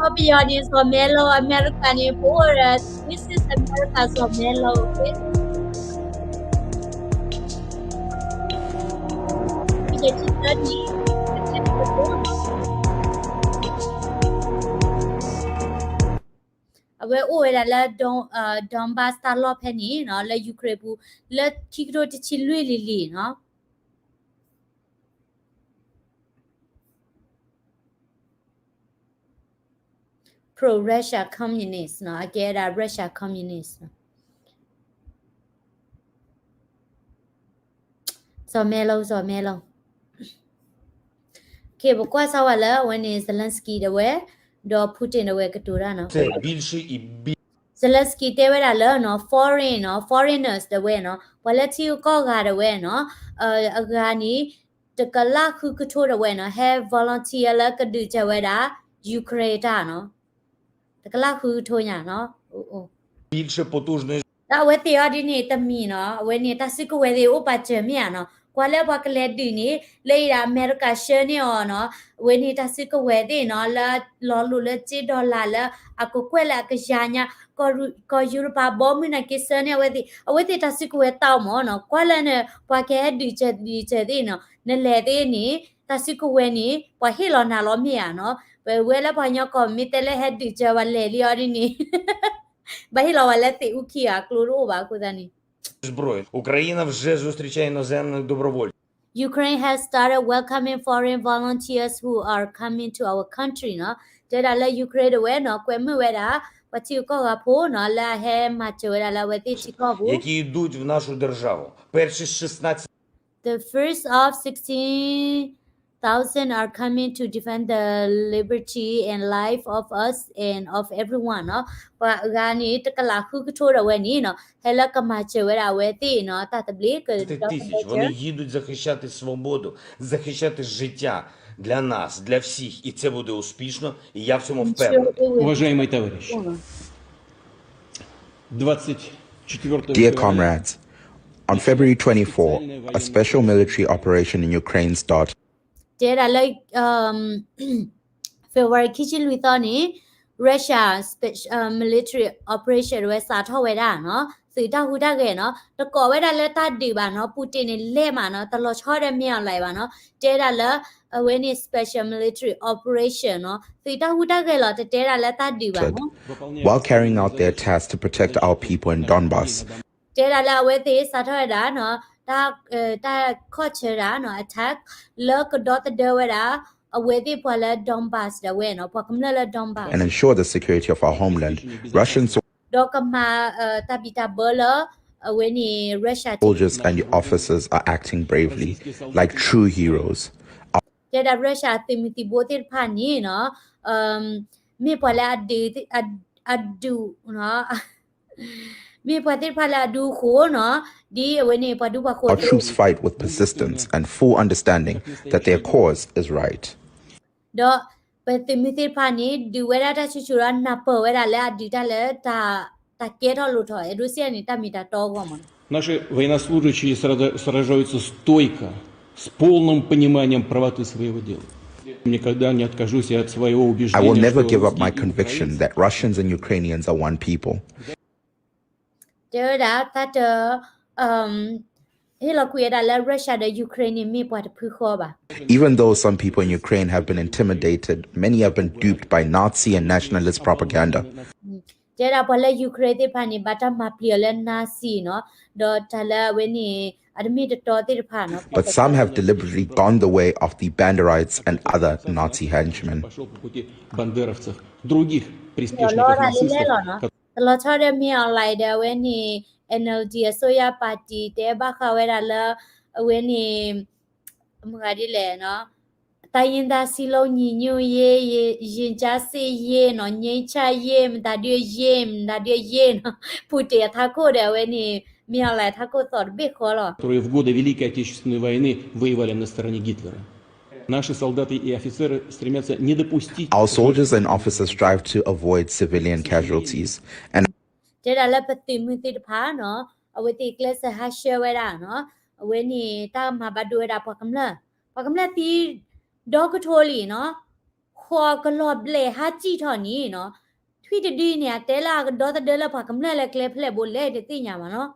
ကီၢ်ပယီၤန့ၣ် စီၤမဲလိ America န့ၣ် ပအိၣ်ဒီး This is America စီၤမဲလိ okay. အဝဲအိၣ်ဝဲဒၣ်လၢ Don- Donbas တၢ်လီၢ်ဖဲန့ၣ်နီၤ လၢ Ukraine ပူၤ လၢခံကထိတဆံလွံၢ်လံၤလံၤနီၤ. Pro Russia communist နီၤ, အကဲဒၣ် Russia communist နီၤ. စီၤမဲလိ စီၤမဲလိ ကဲ ပကွၢ်စၢ်ဝဲလၢအဝဲန့ၣ် Zelensky တဝဲ ဒီး Putin တဝဲကတိၤတၢ်နီၤ. Zelensky တဲဝဲဒၣ်လၢနီၤ foreign နီၤ foreigners တဝဲနီၤ ပှၤလၢထံဂုၤကီၢ်ဂၤတဝဲနီၤ အဂၤန့ၣ် တကလးဃုကထိတဝဲနီၤ ဟဲ volunteer လၢကဒုးစၢၤဝဲဒၣ် Ukraine တၢ်နီၤ တကလးဃုကထိညါနီၤ တၢ်အဝဲသ့ၣ်အီၤဒ်န့ၣ် တမံၤနီၤ အဝဲန့ၣ်တၢ်စုကဝဲၤသ့ၣ်အိၣ်ပာ်စၢၤမ့ၢ်ဧါနီၤ ကွၢ်လၢပှၤကလဲၤဒုးန့ၣ် လၢအံၤဒၣ်အမဲရကၤဆှၢန့ၢ်အီၤနီၤ အဝဲန့ၣ်တၢ်စုကဝဲၤသ့ၣ်နီၤ လၢလီၤလိာ်လၢစ့ dollar လၢအကကွဲၢ်လၢအကယၤညါ ကီၢ်ယူရပၤဘီမုၢ်နာ်က့ဆှၢန့ၢ်အဝဲသ့ၣ် အဝဲသ့ၣ်တၢ်စုကဝဲၤတၢ်အိၣ်မးနီၤ ကွၢ်လၢန ပှၤကဟဲဒုးစၢၤဒုးစၢၤသ့ၣ်နီၤ နလဲၤသ့ၣ်န့ၣ် တၢ်စုကဝဲၤန့ၣ် ပှၤဟ့ၣ်လီၤနၤလီၤမ့ၢ်ဧါနီၤ ပဝဲလၢပှၤကညီကီၢ်မ့ၢ်တဲလၢဟဲဒုးစၢၤဝဲလဲၤလံအီၤဒ်န့ၣ် ဘၣ်ဟ့ၣ်လီၤဝဲလၢသ့ၣ်အူခံဂၤအကျိတအိၣ်ဘၣ်အဃိသတးန့ၣ် зброю. Украина вже зустрічає іноземних добровольців. Ukraine has started welcoming foreign volunteers who are coming to our country နီၤ တဲဒၣ်လၢ Ukraine တဝဲနီၤ ကွဲမုာ်ဝဲဒၣ် ပှၤထံဂုၤကီၢ်ဂၤဖိနီၤ လၢအဟဲမၤစၢၤဝဲဒၣ်လၢအဝဲသ့ၣ်ထံကီၢ်ပူၤ які йдуть в нашу державу. Перші шістнадцять The first of sixteen thousands are coming to defend the liberty and life of us and of everyone နီၤ. ပှၤအဂၤန့ၣ် တကလးဃုကထိဒီးဝဲန့ၣ်နီၤ ဟဲလၢကမၤစၢၤဝဲဒၣ်အဝဲသ့ၣ်နီၤ တၢ်သဘျ့က တဆယ်တသန်း, вони їдуть захищати свободу, захищати життя для нас, для всіх, і це буде успішно, і я в цьому впевнений. Уважаемый товарищ, двадцать четвёртого Dear февраля comrades, on February twenty-four, a special military operation in Ukraine started. တဲဒၣ်လၢ February ခံဆံလွံၢ်သီန့ၣ် Russia special military operation ဝဲစးထီၣ်ဝဲဒၣ်နီၤ သုးတၢ်ဟူးတၢ်ဂဲၤနီၤ တကိးဝဲဒၣ်လၢတၢ်ဒုးဘၣ်နီၤ Putin န့ၣ်လဲၤမးနီၤ တလီၤဆီဒီးမ့ၢ်အီၤလဲၣ်ဘၣ်နီၤ တဲဒၣ်လၢ အဝဲန့ၣ် special military operation နီၤ သုးတၢ်ဟူးတၢ်ဂဲၤလီၤ တတဲဒၣ်လၢတၢ်ဒုးဘၣ်နီၤ while carrying out their task to protect our people in Donbas. တဲဒၣ်လၢအဝဲသ့ၣ်စးထီၣ်ဝဲဒၣ်နီၤ တၢ်ခီၣ်ဆၢဒၣ်နီၤ attack လၢကဒီသဒၢဝဲဒၣ် အဝဲသ့ၣ်ပှၤလၢ Donbas ဒၣ်ဝဲနီၤ ပှၤကမျၢၢ်လၢ Donbas and ensure the security of our homeland, Russian ဒီးကမၤတၢ်ဘံၣ်တၢ်ဘၢလၢ အဝဲန့ၣ် Russia soldiers and officers are acting bravely, like true heroes. တဲဒၣ် Russia သုးမုၢ်သံၣ်ဘိသ့ၣ်တဖၣ်န့ၣ်နီၤ မ့ၢ်ပှၤလၢအဒုး အဒုး မ့ၢ်ပှၤသ့ၣ်တဖၣ်လၢအဒုးအဃိနီၤ ဒ်အဝဲန့ၣ် ပှၤဒူပှၤဃိၤ Our troops fight with persistence and full understanding that their cause is right. ဒီးပသုးမုၢ်သ့ၣ်တဖၣ်န့ၣ် ဒုးဝဲဒၣ်တၢ်ဆူၣ်ဆူၣ်ဒီးနၢ်ပၢၢ်ဝဲဒၣ်လၢအဒုးတၢ်လၢ တၢ်ကဲထီၣ်လိၣ်ထီၣ် အဲၣ်ဒိးစံးန့ၣ် တၢ်မ့ၢ်တၢ်တီအဂီၢ်မးနီၤ Наши военнослужащие сражаются стойко, с полным пониманием правоты своего дела. Никогда не откажусь я от своего убеждения, I will never give up my conviction that Russians and Ukrainians are one people. တဲဝဲဒၣ် သးတ ဟ့ၣ်လီၤကွံာ်ဝဲဒၣ်လၢ Russia ဒီး Ukraine န့ၣ်မ့ၢ်ပှၤတဖုဃီဘၣ် Even though some people in Ukraine have been intimidated, many have been duped by Nazi and nationalist propaganda. တဲဒၣ်ပှၤလၢ Ukraine သ့ၣ်တဖၣ်န့ၣ် ဘၣ်တၢ်မၤပျံၤအီၤလၢ Nazi နီၤ ဒီးတၢ်လၢအဝဲန့ၣ် အတမ့ၢ်တတီသ့ၣ်တဖၣ်နီၤ But some have deliberately gone the way of the Banderites and other Nazi henchmen. လီၤတၢ်လၢလဲၣ်လီၤနီၤ တလီၤဆီဒီးမ့ၢ်အီၤလဲၣ်ဒီးအဝဲန့ၣ် NLD အစိုးရပါတီ တဲဘၣ်ဃးဝဲဒၣ်လၢ အဝဲန့ၣ် မုၢ်ဂၤဒ်လဲၣ်နီၤ တိုင်းရင်းသားစည်းလုံးညီညွတ်ရေး ရင်ကြားစေ့ရေးနီၤ ငြိမ်းချမ်းရေး မတၤဒုးရေး မတၤဒုးရေးနီၤ Putin အထးခိၣ်ဒီးအဝဲန့ၣ် မ့ၢ်အီၤလဲၣ်အထးခိၣ်သီၣ်တဘ့ၣ်ဃီလီၤ которые в годы Великой Отечественной войны воевали на стороне Гитлера. Наши солдаты и офицеры стремятся не допустить Our soldiers and officers strive to avoid civilian casualties and တဲဒၣ်လၢပသုးမုၢ်သ့ၣ်တဖၣ်နီၤ အဝဲသ့ၣ်ကျဲးစၢးဟးဆှၢဝဲဒၣ်နီၤ အဝဲန့ၣ်တၢ်မၤဘၣ်ဒိဝဲဒၣ်ပှၤကမျၢၢ် ပှၤကမျၢၢ်သံ ဒီကထိလံနီၤ ဃိးကလီၤဘျဲၣ်ဟးစံၣ်ထီၣ်န့ၣ်နီၤ ထွံၣ်တဒုန့ၣ် အတဲလၢအကဒီသဒၢလၢပှၤကမျၢၢ်လၢကျဲဖျဲၣ်ဘိလဲၣ်တသ့ၣ်ညါဘၣ်နီၤ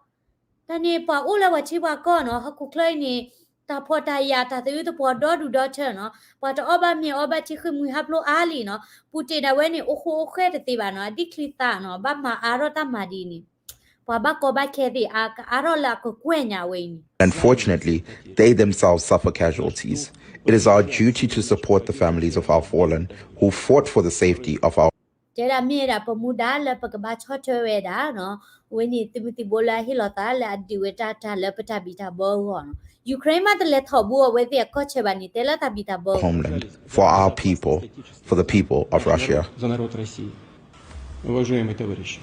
တၢ်န့ၣ်ပှၤအိၣ်လၢပှၤထံပှၤကီၢ်နီၤ ဟီၣ်ခိၣ်ချၢအံၤန့ၣ် တၢ်ဖှီၣ်တၢ်ယာ်တၢ်သယုၢ်သပှီၤဒီဒူၣ်ဒီထၢနီၤ ပှၤတအီၣ်ဘၣ်မ့ၤအီဘၣ်ထံဃ့ၢ်မှံဟးဖျိးအါလံနီၤ Putin ဒၣ်ဝဲန့ၣ် အိၣ်ဃိအိၣ်ဃဲတသ့ဘၣ်နီၤ အဒံၣ်ချံသးနီၤ ဘၣ်မၤအါထီၣ်တၢ်မၤဒ်န့ၣ် ပှၤဘၣ်ကီဘၣ်ခဲသ့ၣ် အကအါထီၣ်လၢအကကွဲၢ်ညါဝဲအံၤန့ၣ် Unfortunately, they themselves suffer casualties. It is our duty to support the families of our fallen who fought for the safety of our တဲဒၣ်မ့ၢ်ဝဲဒၣ်ပမူဒါလၢပကဘၣ်ဆီၣ်ထွဲဝဲဒၣ်နီၤ အဝဲန့ၣ်သုးမုၢ်သံၣ်ဘိလၢအဟ့ၣ်လီၤသးလၢအဒုးဝဲတၢ်တၢ်လၢပတၢ်ဘံၣ်တၢ်ဘၢအဂီၢ်နီၤ Ukraine မးတလဲၤထီၣ်ဘူးအဝဲသ့ၣ်အကီၢ်ဆၢဘၣ်န့ၣ် တဲလၢတၢ်ဘံၣ်တၢ်ဘၢအဂီၢ် homeland, for our people, for the people of Russia. За народ России. Уважаемые товарищи,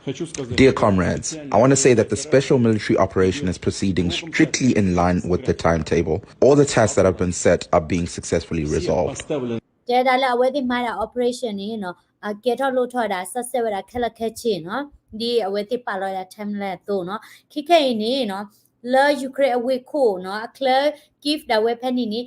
хочу сказать, Dear comrades, I want to say that the special military operation is proceeding strictly in line with the timetable. All the tasks that have been set are being successfully resolved. တဲဒၣ်လၢအဝဲသ့ၣ်မၤဒၣ် operation န့ၣ်နီၤ အကဲထီၣ်လိၣ်ထီၣ်ဝဲဒၣ် စၢ်စဲးဝဲဒၣ်ခဲလၢာ်ခဲဆ့နီၤ ဒ်အဝဲသ့ၣ်ပာ်လီၤဝဲဒၣ် timeline အသိးနီၤ ခဲခဲအံၤန့ၣ်နီၤ လၢ Ukraine အဝ့ၢ်ခိၣ်နီၤ အချၢ Kyiv ဒၣ်ဝဲဖဲန့ၣ်န့ၣ်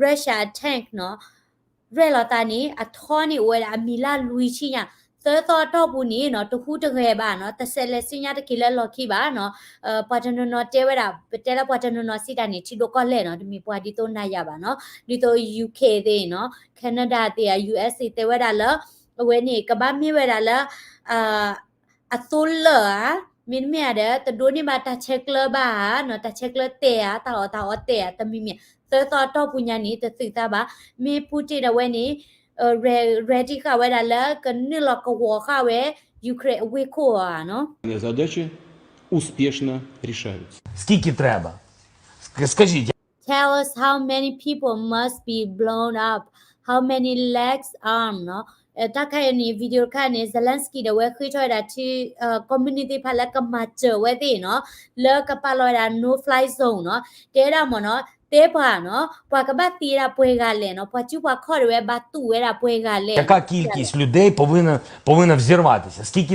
Russia tank နီၤ ရဲၣ်လီၤသးန့ၣ် အထီန့ၣ်အိၣ်ဝဲဒၣ်အမံၤလၢလွံၢ်ဆံညါ သၢသီအတီၢ်ပူၤန့ၣ်နီၤ တဟူးတဂဲၤဘၣ်နီၤ တစဲးလဲၤဆူညါတက့ၤလၢလီၢ်ခံဘၣ်နီၤ ပှၤတနီၤနီၤတဲဝဲဒၣ် ပတဲလၢပှၤတနီၤနီၤစံးတၢ်န့ၣ် ထံဒိၣ်ကီၢ်လဲၢ်နီၤ တမ့ၢ်ပှၤဒ်သိးနၤယၤဘၣ်နီၤ ဒ်သိး UK သ့ၣ်နီၤ Canada သ့ၣ်ဧါ USA တဲဝဲဒၣ်လၢ အဝဲန့ၣ် ကဘၣ်မ့ၢ်ဝဲဒၣ်လၢ အသိလၢာ်ဧါ မ့တမ့ၢ်ဧါဒီး တဒိးန့ၢ်ဘၣ်တၢ်ဆဲးကျၢဘၣ်ဧါနီၤ တၢ်ဆဲးကျၢတဲာ်ဧါ တၢ်အီၣ်တၢ်အီတဲာ်ဧါ တမံၤမံၤ သၢသီအတီၢ်ပူၤညါန့ၣ် တသုးသးဘၣ် မ့ၢ် Putin ဒၣ်ဝဲန့ၣ် ready ဃာ်ဝဲဒၣ်လၢ ကနုာ်လီၤကဝီၤဃာ်ဝဲ Ukraine အဝ့ၢ်ခိၣ်ဧါနီၤ Задачи успешно решаются. Скільки треба? Ск-, скажіть. tell us how many people must be blown up, how many legs, arm နီၤ. တၢ်ခါအံၤန့ၣ် video တခါန့ၣ် Zelensky ဒီးဝဲဃ့ထီၣ်ဝဲဒၣ်ထံ company သ့ၣ်တဖၣ်လၢကမၤစၢၤဝဲသ့ၣ်နီၤ လၢကပာ်လီၤဝဲဒၣ် no fly zone နီၤ. တဲဒၣ်မ့ၢ်နီၤ တဲပှၤနီၤ ပှၤကဘၣ်သံဝဲဒၣ်ပှဲၤဂၤလဲၣ်နီၤ ပှၤစုပှၤခီၣ်ဒီးဝဲဘၣ်သူၣ်ဝဲဒၣ်ပှဲၤဂၤလဲၣ် яка кількість людей повинна, повинна взірватися, скільки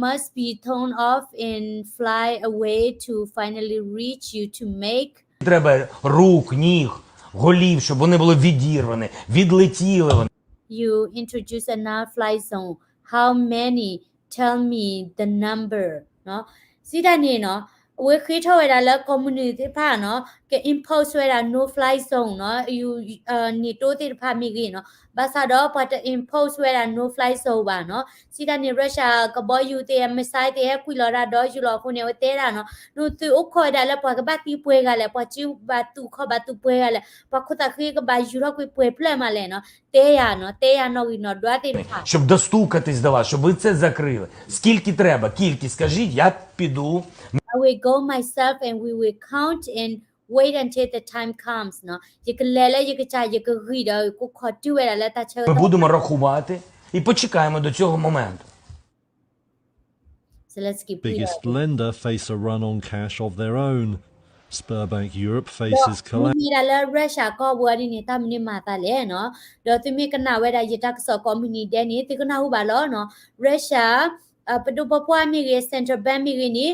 must be torn off and fly away to finally reach you to make треба рук, ніг, голів, щоб вони були відірвані, відлетіли вони. You introduce another fly zone. How many? Tell me the number. စံးတၢ်န့ၣ်နီၤ အဝဲဃ့ထီၣ်ဝဲဒၣ်လၢ company သ့ၣ်တဖၣ်နီၤ က impose ဝဲဒၣ် no fly zone နီၤ NATO သ့ၣ်တဖၣ်မ့ၢ်ဂ့ၤနီၤ ဘၣ်ဆၣ်ဒီးပှၤတ impose ဝဲဒၣ် no fly zone ဘၣ်နီၤ. စံးတၢ်န့ၣ် Russia ကဘီယူၤသ့ၣ် missile သ့ၣ်ဟဲကွံာ်လီၤတၢ်ဒီးယူၤလီၤအဃိန့ၣ် အဝဲတဲဒၣ်နီၤ နသုအိၣ်ခိးဝဲဒၣ်လၢပှၤကဘၣ်သံပှဲၤဂၤလဲၣ် ပှၤစုဘၣ်သူၣ်ခီၣ်ဘၣ်သူၣ်ပှဲၤဂၤလဲၣ် ပှၤခိၣ်သးဃ့ကဘၣ်ယူၤထီၣ်ကွံာ်ပှဲၤဖျၢၣ်မးလဲၣ်နီၤ တဲယၤနီၤ တဲယၤနီၣ်ဂံၢ်နီၣ်ဒွးသ့ၣ်တဖၣ် щоб достукатись до вас, щоб ви це закрили. Скільки треба кількість, скажіть, я піду. I will go myself and we will count and wait until the time comes နီၤ ယကလဲၤလၢယကစၢ် ယကဂံၢ်ဒီး ယကခိးတုၤဝဲဒၣ်လၢတၢ် We будемо рахувати і почекаємо до цього моменту. Zelensky Biggest lender face a run on cash of their own. Sberbank Europe faces collapse. မ့ၢ်ဒၣ်လၢ Russia ကီၢ်ပူၤအံၤဒ်န့ၣ် တၢ်မနုၤမၤသးလဲၣ်နီၤ ဒီးသုမ့ၢ်ကနၣ်ဝဲဒၣ်ယတၢ်ကစီၣ်ကိးမုၢ်နံၤဒဲးန့ၣ် သုကနၢ်ဟူဘၣ်လီၤနီၤ Russia ပဒိၣ်ပပှၢ်မ့ၢ်ဂ့ၤ central bank မ့ၢ်ဂ့ၤန့ၣ်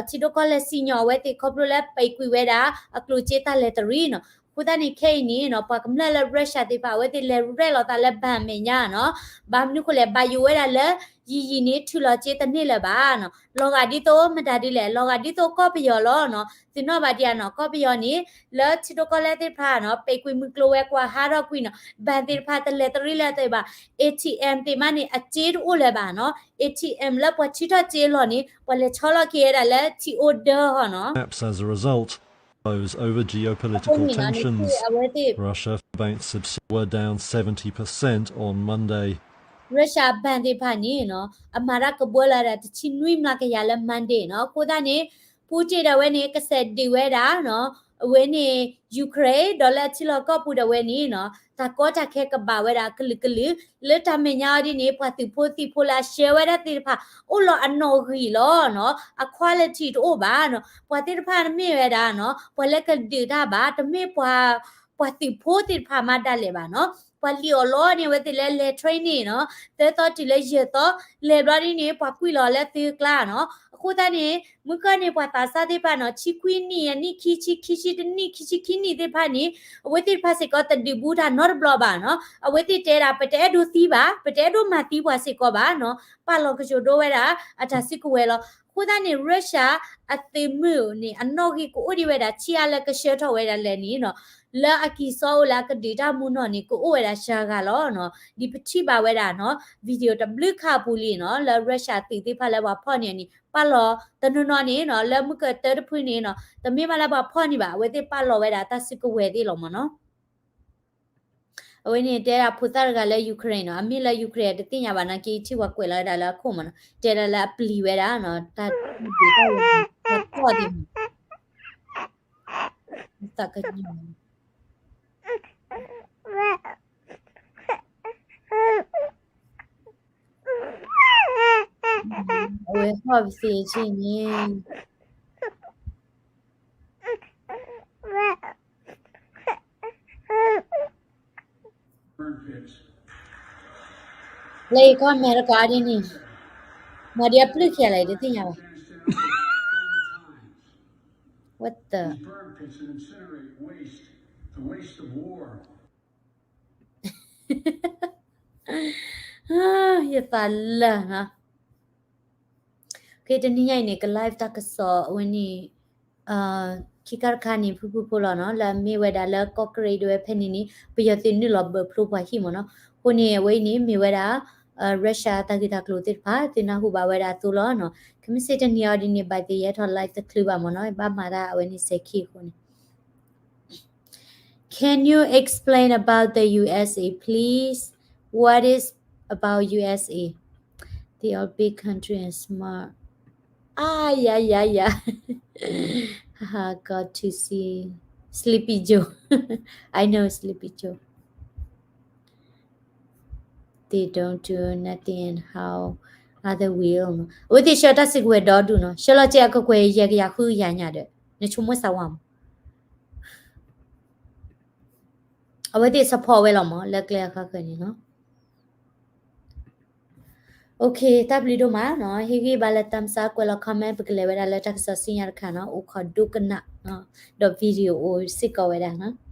ထံဒိၣ်ကီၢ်လဲၢ်စံၣ်ညီၣ်အဝဲသ့ၣ်ခီဖျိလၢပံးကွံာ်ဝဲဒၣ် အကျိၣ်စ့တၢ်လဲၤတရံးနီၤ အဃိသတးန့ၣ် ခဲအံၤန့ၣ်နီၤ ပှၤကမျၢၢ်လၢ Russia သ့ၣ်တဖၣ် အဝဲသ့ၣ်လဲၤရဲၣ်လီၤသးလၢဘဏ်မဲာ်ညါနီၤ ဘၣ်မနုၤဃိလဲၣ် ဘၣ်ယိၣ်ဝဲဒၣ်လၢ ယံာ်ယံာ်န့ၣ် ထုးလီၤစ့တန့ၢ်လၢၤဘၣ်နီၤ လီၤဂာ်ဒ်သိးမတၤဒ်လဲၣ် လီၤဂာ်ဒ်သိးကီၢ်ပယီၤလီၤနီၤ သုနီၣ်ဘၣ်ဒံးဧါနီၤ ကီၢ်ပယီၤန့ၣ် လၢထံဒိၣ်ကီၢ်လဲၢ်သ့ၣ်တဖၣ်နီၤ ပံးကွံာ်မုၢ်ကျိၤဝဲၤကွာ်ဟးထီၣ်ကွံာ်နီၤ ဘဏ်သ့ၣ်တဖၣ်တလဲၤတရံးလၢၤသ့ဘၣ် ATM သ့ၣ်မးန့ၣ် အစ့တအိၣ်လၢၤဘၣ်နီၤ ATM လၢပှၤထုးထီၣ်စ့အလီၢ်န့ၣ် ပှၤလဲၤဆီလီၤက့ၤဝဲဒၣ်လၢ ထံအိၣ်ဒၢဟီၣ်နီၤ collapse as a result. Those over geopolitical tensions. Russia banks were down seventy percent on Monday. Russia ဘဏ်သ့ၣ်တဖၣ်န့ၣ်နီၤ အမၤတၢ်ကဘှၢလီၤဒၣ်တဆံနွံမျးကယၤလၢ Monday နီၤ အဃိသတးန့ၣ် Putin ဒၣ်ဝဲန့ၣ် ကစဲးဒုးဝဲဒၣ်နီၤ အဝဲန့ၣ် Ukraine ဒီးလၢအထံလီၢ်ကီၢ်ပူၤဒၣ်ဝဲန့ၣ်နီၤ တၢ်ကီတၢ်ခဲကဘၣ်ဝဲဒၣ်ကလုာ်ကလုာ် လၢတၢ်မဲာ်ညါအီၤဒ်န့ၣ် ပှၤသုးဖိသံၣ်ဖိလၢအရှဲဝဲဒၣ်သ့ၣ်တဖၣ် အိၣ်လီၤအနီၣ်ဂံၢ်လီၤနီၤ အ quality တအိၣ်ဘၣ်နီၤ ပှၤသ့ၣ်တဖၣ်တမ့ၢ်ဝဲဒၣ်နီၤ ပှၤလၢကဒုးတၢ်ဘၣ် တမ့ၢ်ပှၤ ပှၤသုးဖိသ့ၣ်တဖၣ်မးဒၣ်လဲာ်ဘၣ်နီၤ ပှၤလံၣ်အီၣ်လီအီၤန့ၣ် အဝဲသ့ၣ်လၢလဲၤ training နီၤ သၢသီတုၤလၢယဲၢ်သီ လဲၤဘျီဒ်န့ၣ် ပှၤကွံာ်လီၤလၢသုကျါနီၤ အဃိသတးန့ၣ် မုၢ်ကီၢ်န့ၣ် ပှၤသးစၢ်သ့ၣ်တဖၣ်နီၤ ဆံခွံနံၣ် အနံၣ်ခံဆံခံဆံတနံၣ် ခံဆံခံနံၣ်သ့ၣ်တဖၣ်န့ၣ် အဝဲသ့ၣ်တဖၣ်စ့ၢ်ကီးတဒုးဘူးတၢ်နီတဘျီဘၣ်နီၤ အဝဲသ့ၣ်တဲဒၣ် ပတအဲၣ်ဒိးသံဘၣ် ပတအဲၣ်ဒိးမၤသံပှၤစ့ၢ်ကီးဘၣ်နီၤ ပာ်လီၤကစိၤဒိဝဲဒၣ် အတၢ်စုကဝဲၤလီၤ အဃိသတးန့ၣ် Russia အသုးမုၢ်န့ၣ် အနီၣ်ဂံၢ်ကအိၣ်ဒံးဝဲဒၣ် ဆံးအါလၢကဆှၢထီၣ်ဝဲဒၣ်လဲၣ်န့ၣ်နီၤ လၢအကံၢ်စီအိၣ်လၢအကဒုးတၢ်မူနီၢ်န့ၣ် ကအိၣ်ဝဲဒၣ်စှၤဂၤလီၤနီၤ ဒ်ပထံၣ်ဘၣ်ဝဲဒၣ်နီၤ video တဘျုးခါအပူၤလံနီၤ လၢ Russia သုးသ့ၣ်တဖၣ်လၢပှၤဖီၣ်န့ၢ်အီၤန့ၣ် ပာ်လီၤတနီၤနီၤန့ၣ်နီၤ လၢမုၢ်ကၢၢ်တၢတဖုန့ၣ်နီၤ တမ့ၢ်ဘၣ်လၢပှၤဖီၣ်န့ၢ်ဘၣ် အဝဲသ့ၣ်ပာ်လီၤဝဲဒၣ်တၢ်စုကဝဲၤသ့ၣ်လီၤမ့ၢ်နီၤ အဝဲန့ၣ်တဲဒၣ်ဖိသၣ်တဂၤလၢ Ukraine နီၤ အမ့ၢ်လၢ Ukraine တသ့ၣ်ညါဘၣ်နီၤ က့ၤထံၣ်ပှၤကွဲးလီၤဝဲဒၣ်လၢအခိၣ်မ့ၢ်နီၤ တဲဒၣ်လၢအပျံၤဝဲဒၣ်နီၤ တၢ်ဒုးတၢ်ယၤ တၢ်ကီၢ်သ့ၣ်မး သးကညီၤ အဝဲဟီၣ်ပသ့ၣ်ဆ့ၣ်န့ၣ် လၢယကီၢ်အမဲရကၤဒ်န့ၣ် မၤဒ်အပျုၢ်ခံဂၤလဲၣ် တသ့ၣ်ညါဘၣ် What the ယသးလၢာ်နီၤ တနံၤညါအံၤန့ၣ် က live တၢ်ကစီၣ်အဝဲန့ၣ် ခံခါတခါန့ၣ် ဖုဖုဖိလီၤနီၤ လၢအမ့ၢ်ဝဲဒၣ်လၢကီၢ်ကရ့ၣ်ဒၣ်ဝဲဖဲန့ၣ်န့ၣ် ပယီၤသုးနုာ်လီၤဘၢၣ်ဖျိပှၤဟံၣ်မ့ၢ်နီၤ အဃိန့ၣ် အဝဲအံၤန့ၣ် မ့ၢ်ဝဲဒၣ် Russia တၢ်ဂ့ၢ်တၢ်ကျိၤသ့ၣ်တဖၣ် သုနၢ်ဟူဘၣ်ဝဲဒၣ်အသိးလီၤနီၤ ခဲမုၢ်ဆ့ၣ်တနံၤအံၤဒ်န့ၣ် ဘၣ်သ့ၣ်ယဲထီၣ် live တချုးဘၣ်မ့ၢ်နီၤ ဘၣ်မၤတၢ်အဝဲန့ၣ်စဲၤခံအဃိန့ၣ် Can you explain about the U S A, please? What is about U S A? They are big country and smart. Ah, yeah, yeah, yeah. Haha, got to see. They don't do nothing and how other will. အဝဲသ့ၣ်ဆှၢတၢ်စုကဝဲၤဒီဒူၣ်နီၤ, ဆှၢလီၤကဲအကကွဲၢ်ယဲၢ်ကယၤဃုကယၤညါဒီး နဆိကမိၣ်စၢ်ဝါမး. အဝဲသ့ၣ် support ဝဲလီၤမး လၢကျဲအခါခဲန့ၣ်နီၤ. တၢ်ဘျုးဒိၣ်မးနီၤ, ဟ့ၣ်ဂံၢ်ဘါလၢ thumbs up ကွဲးလီၤ comment ပကလဲၤဝဲဒၣ်လၢတၢ်ကစီၣ်ဆူညါတခါနီၤ, အိၣ်ခိးဒိကနၣ်နီၤ, ဒီး video အိၣ်စ့ၢ်ကီးဝဲဒၣ်နီၤ.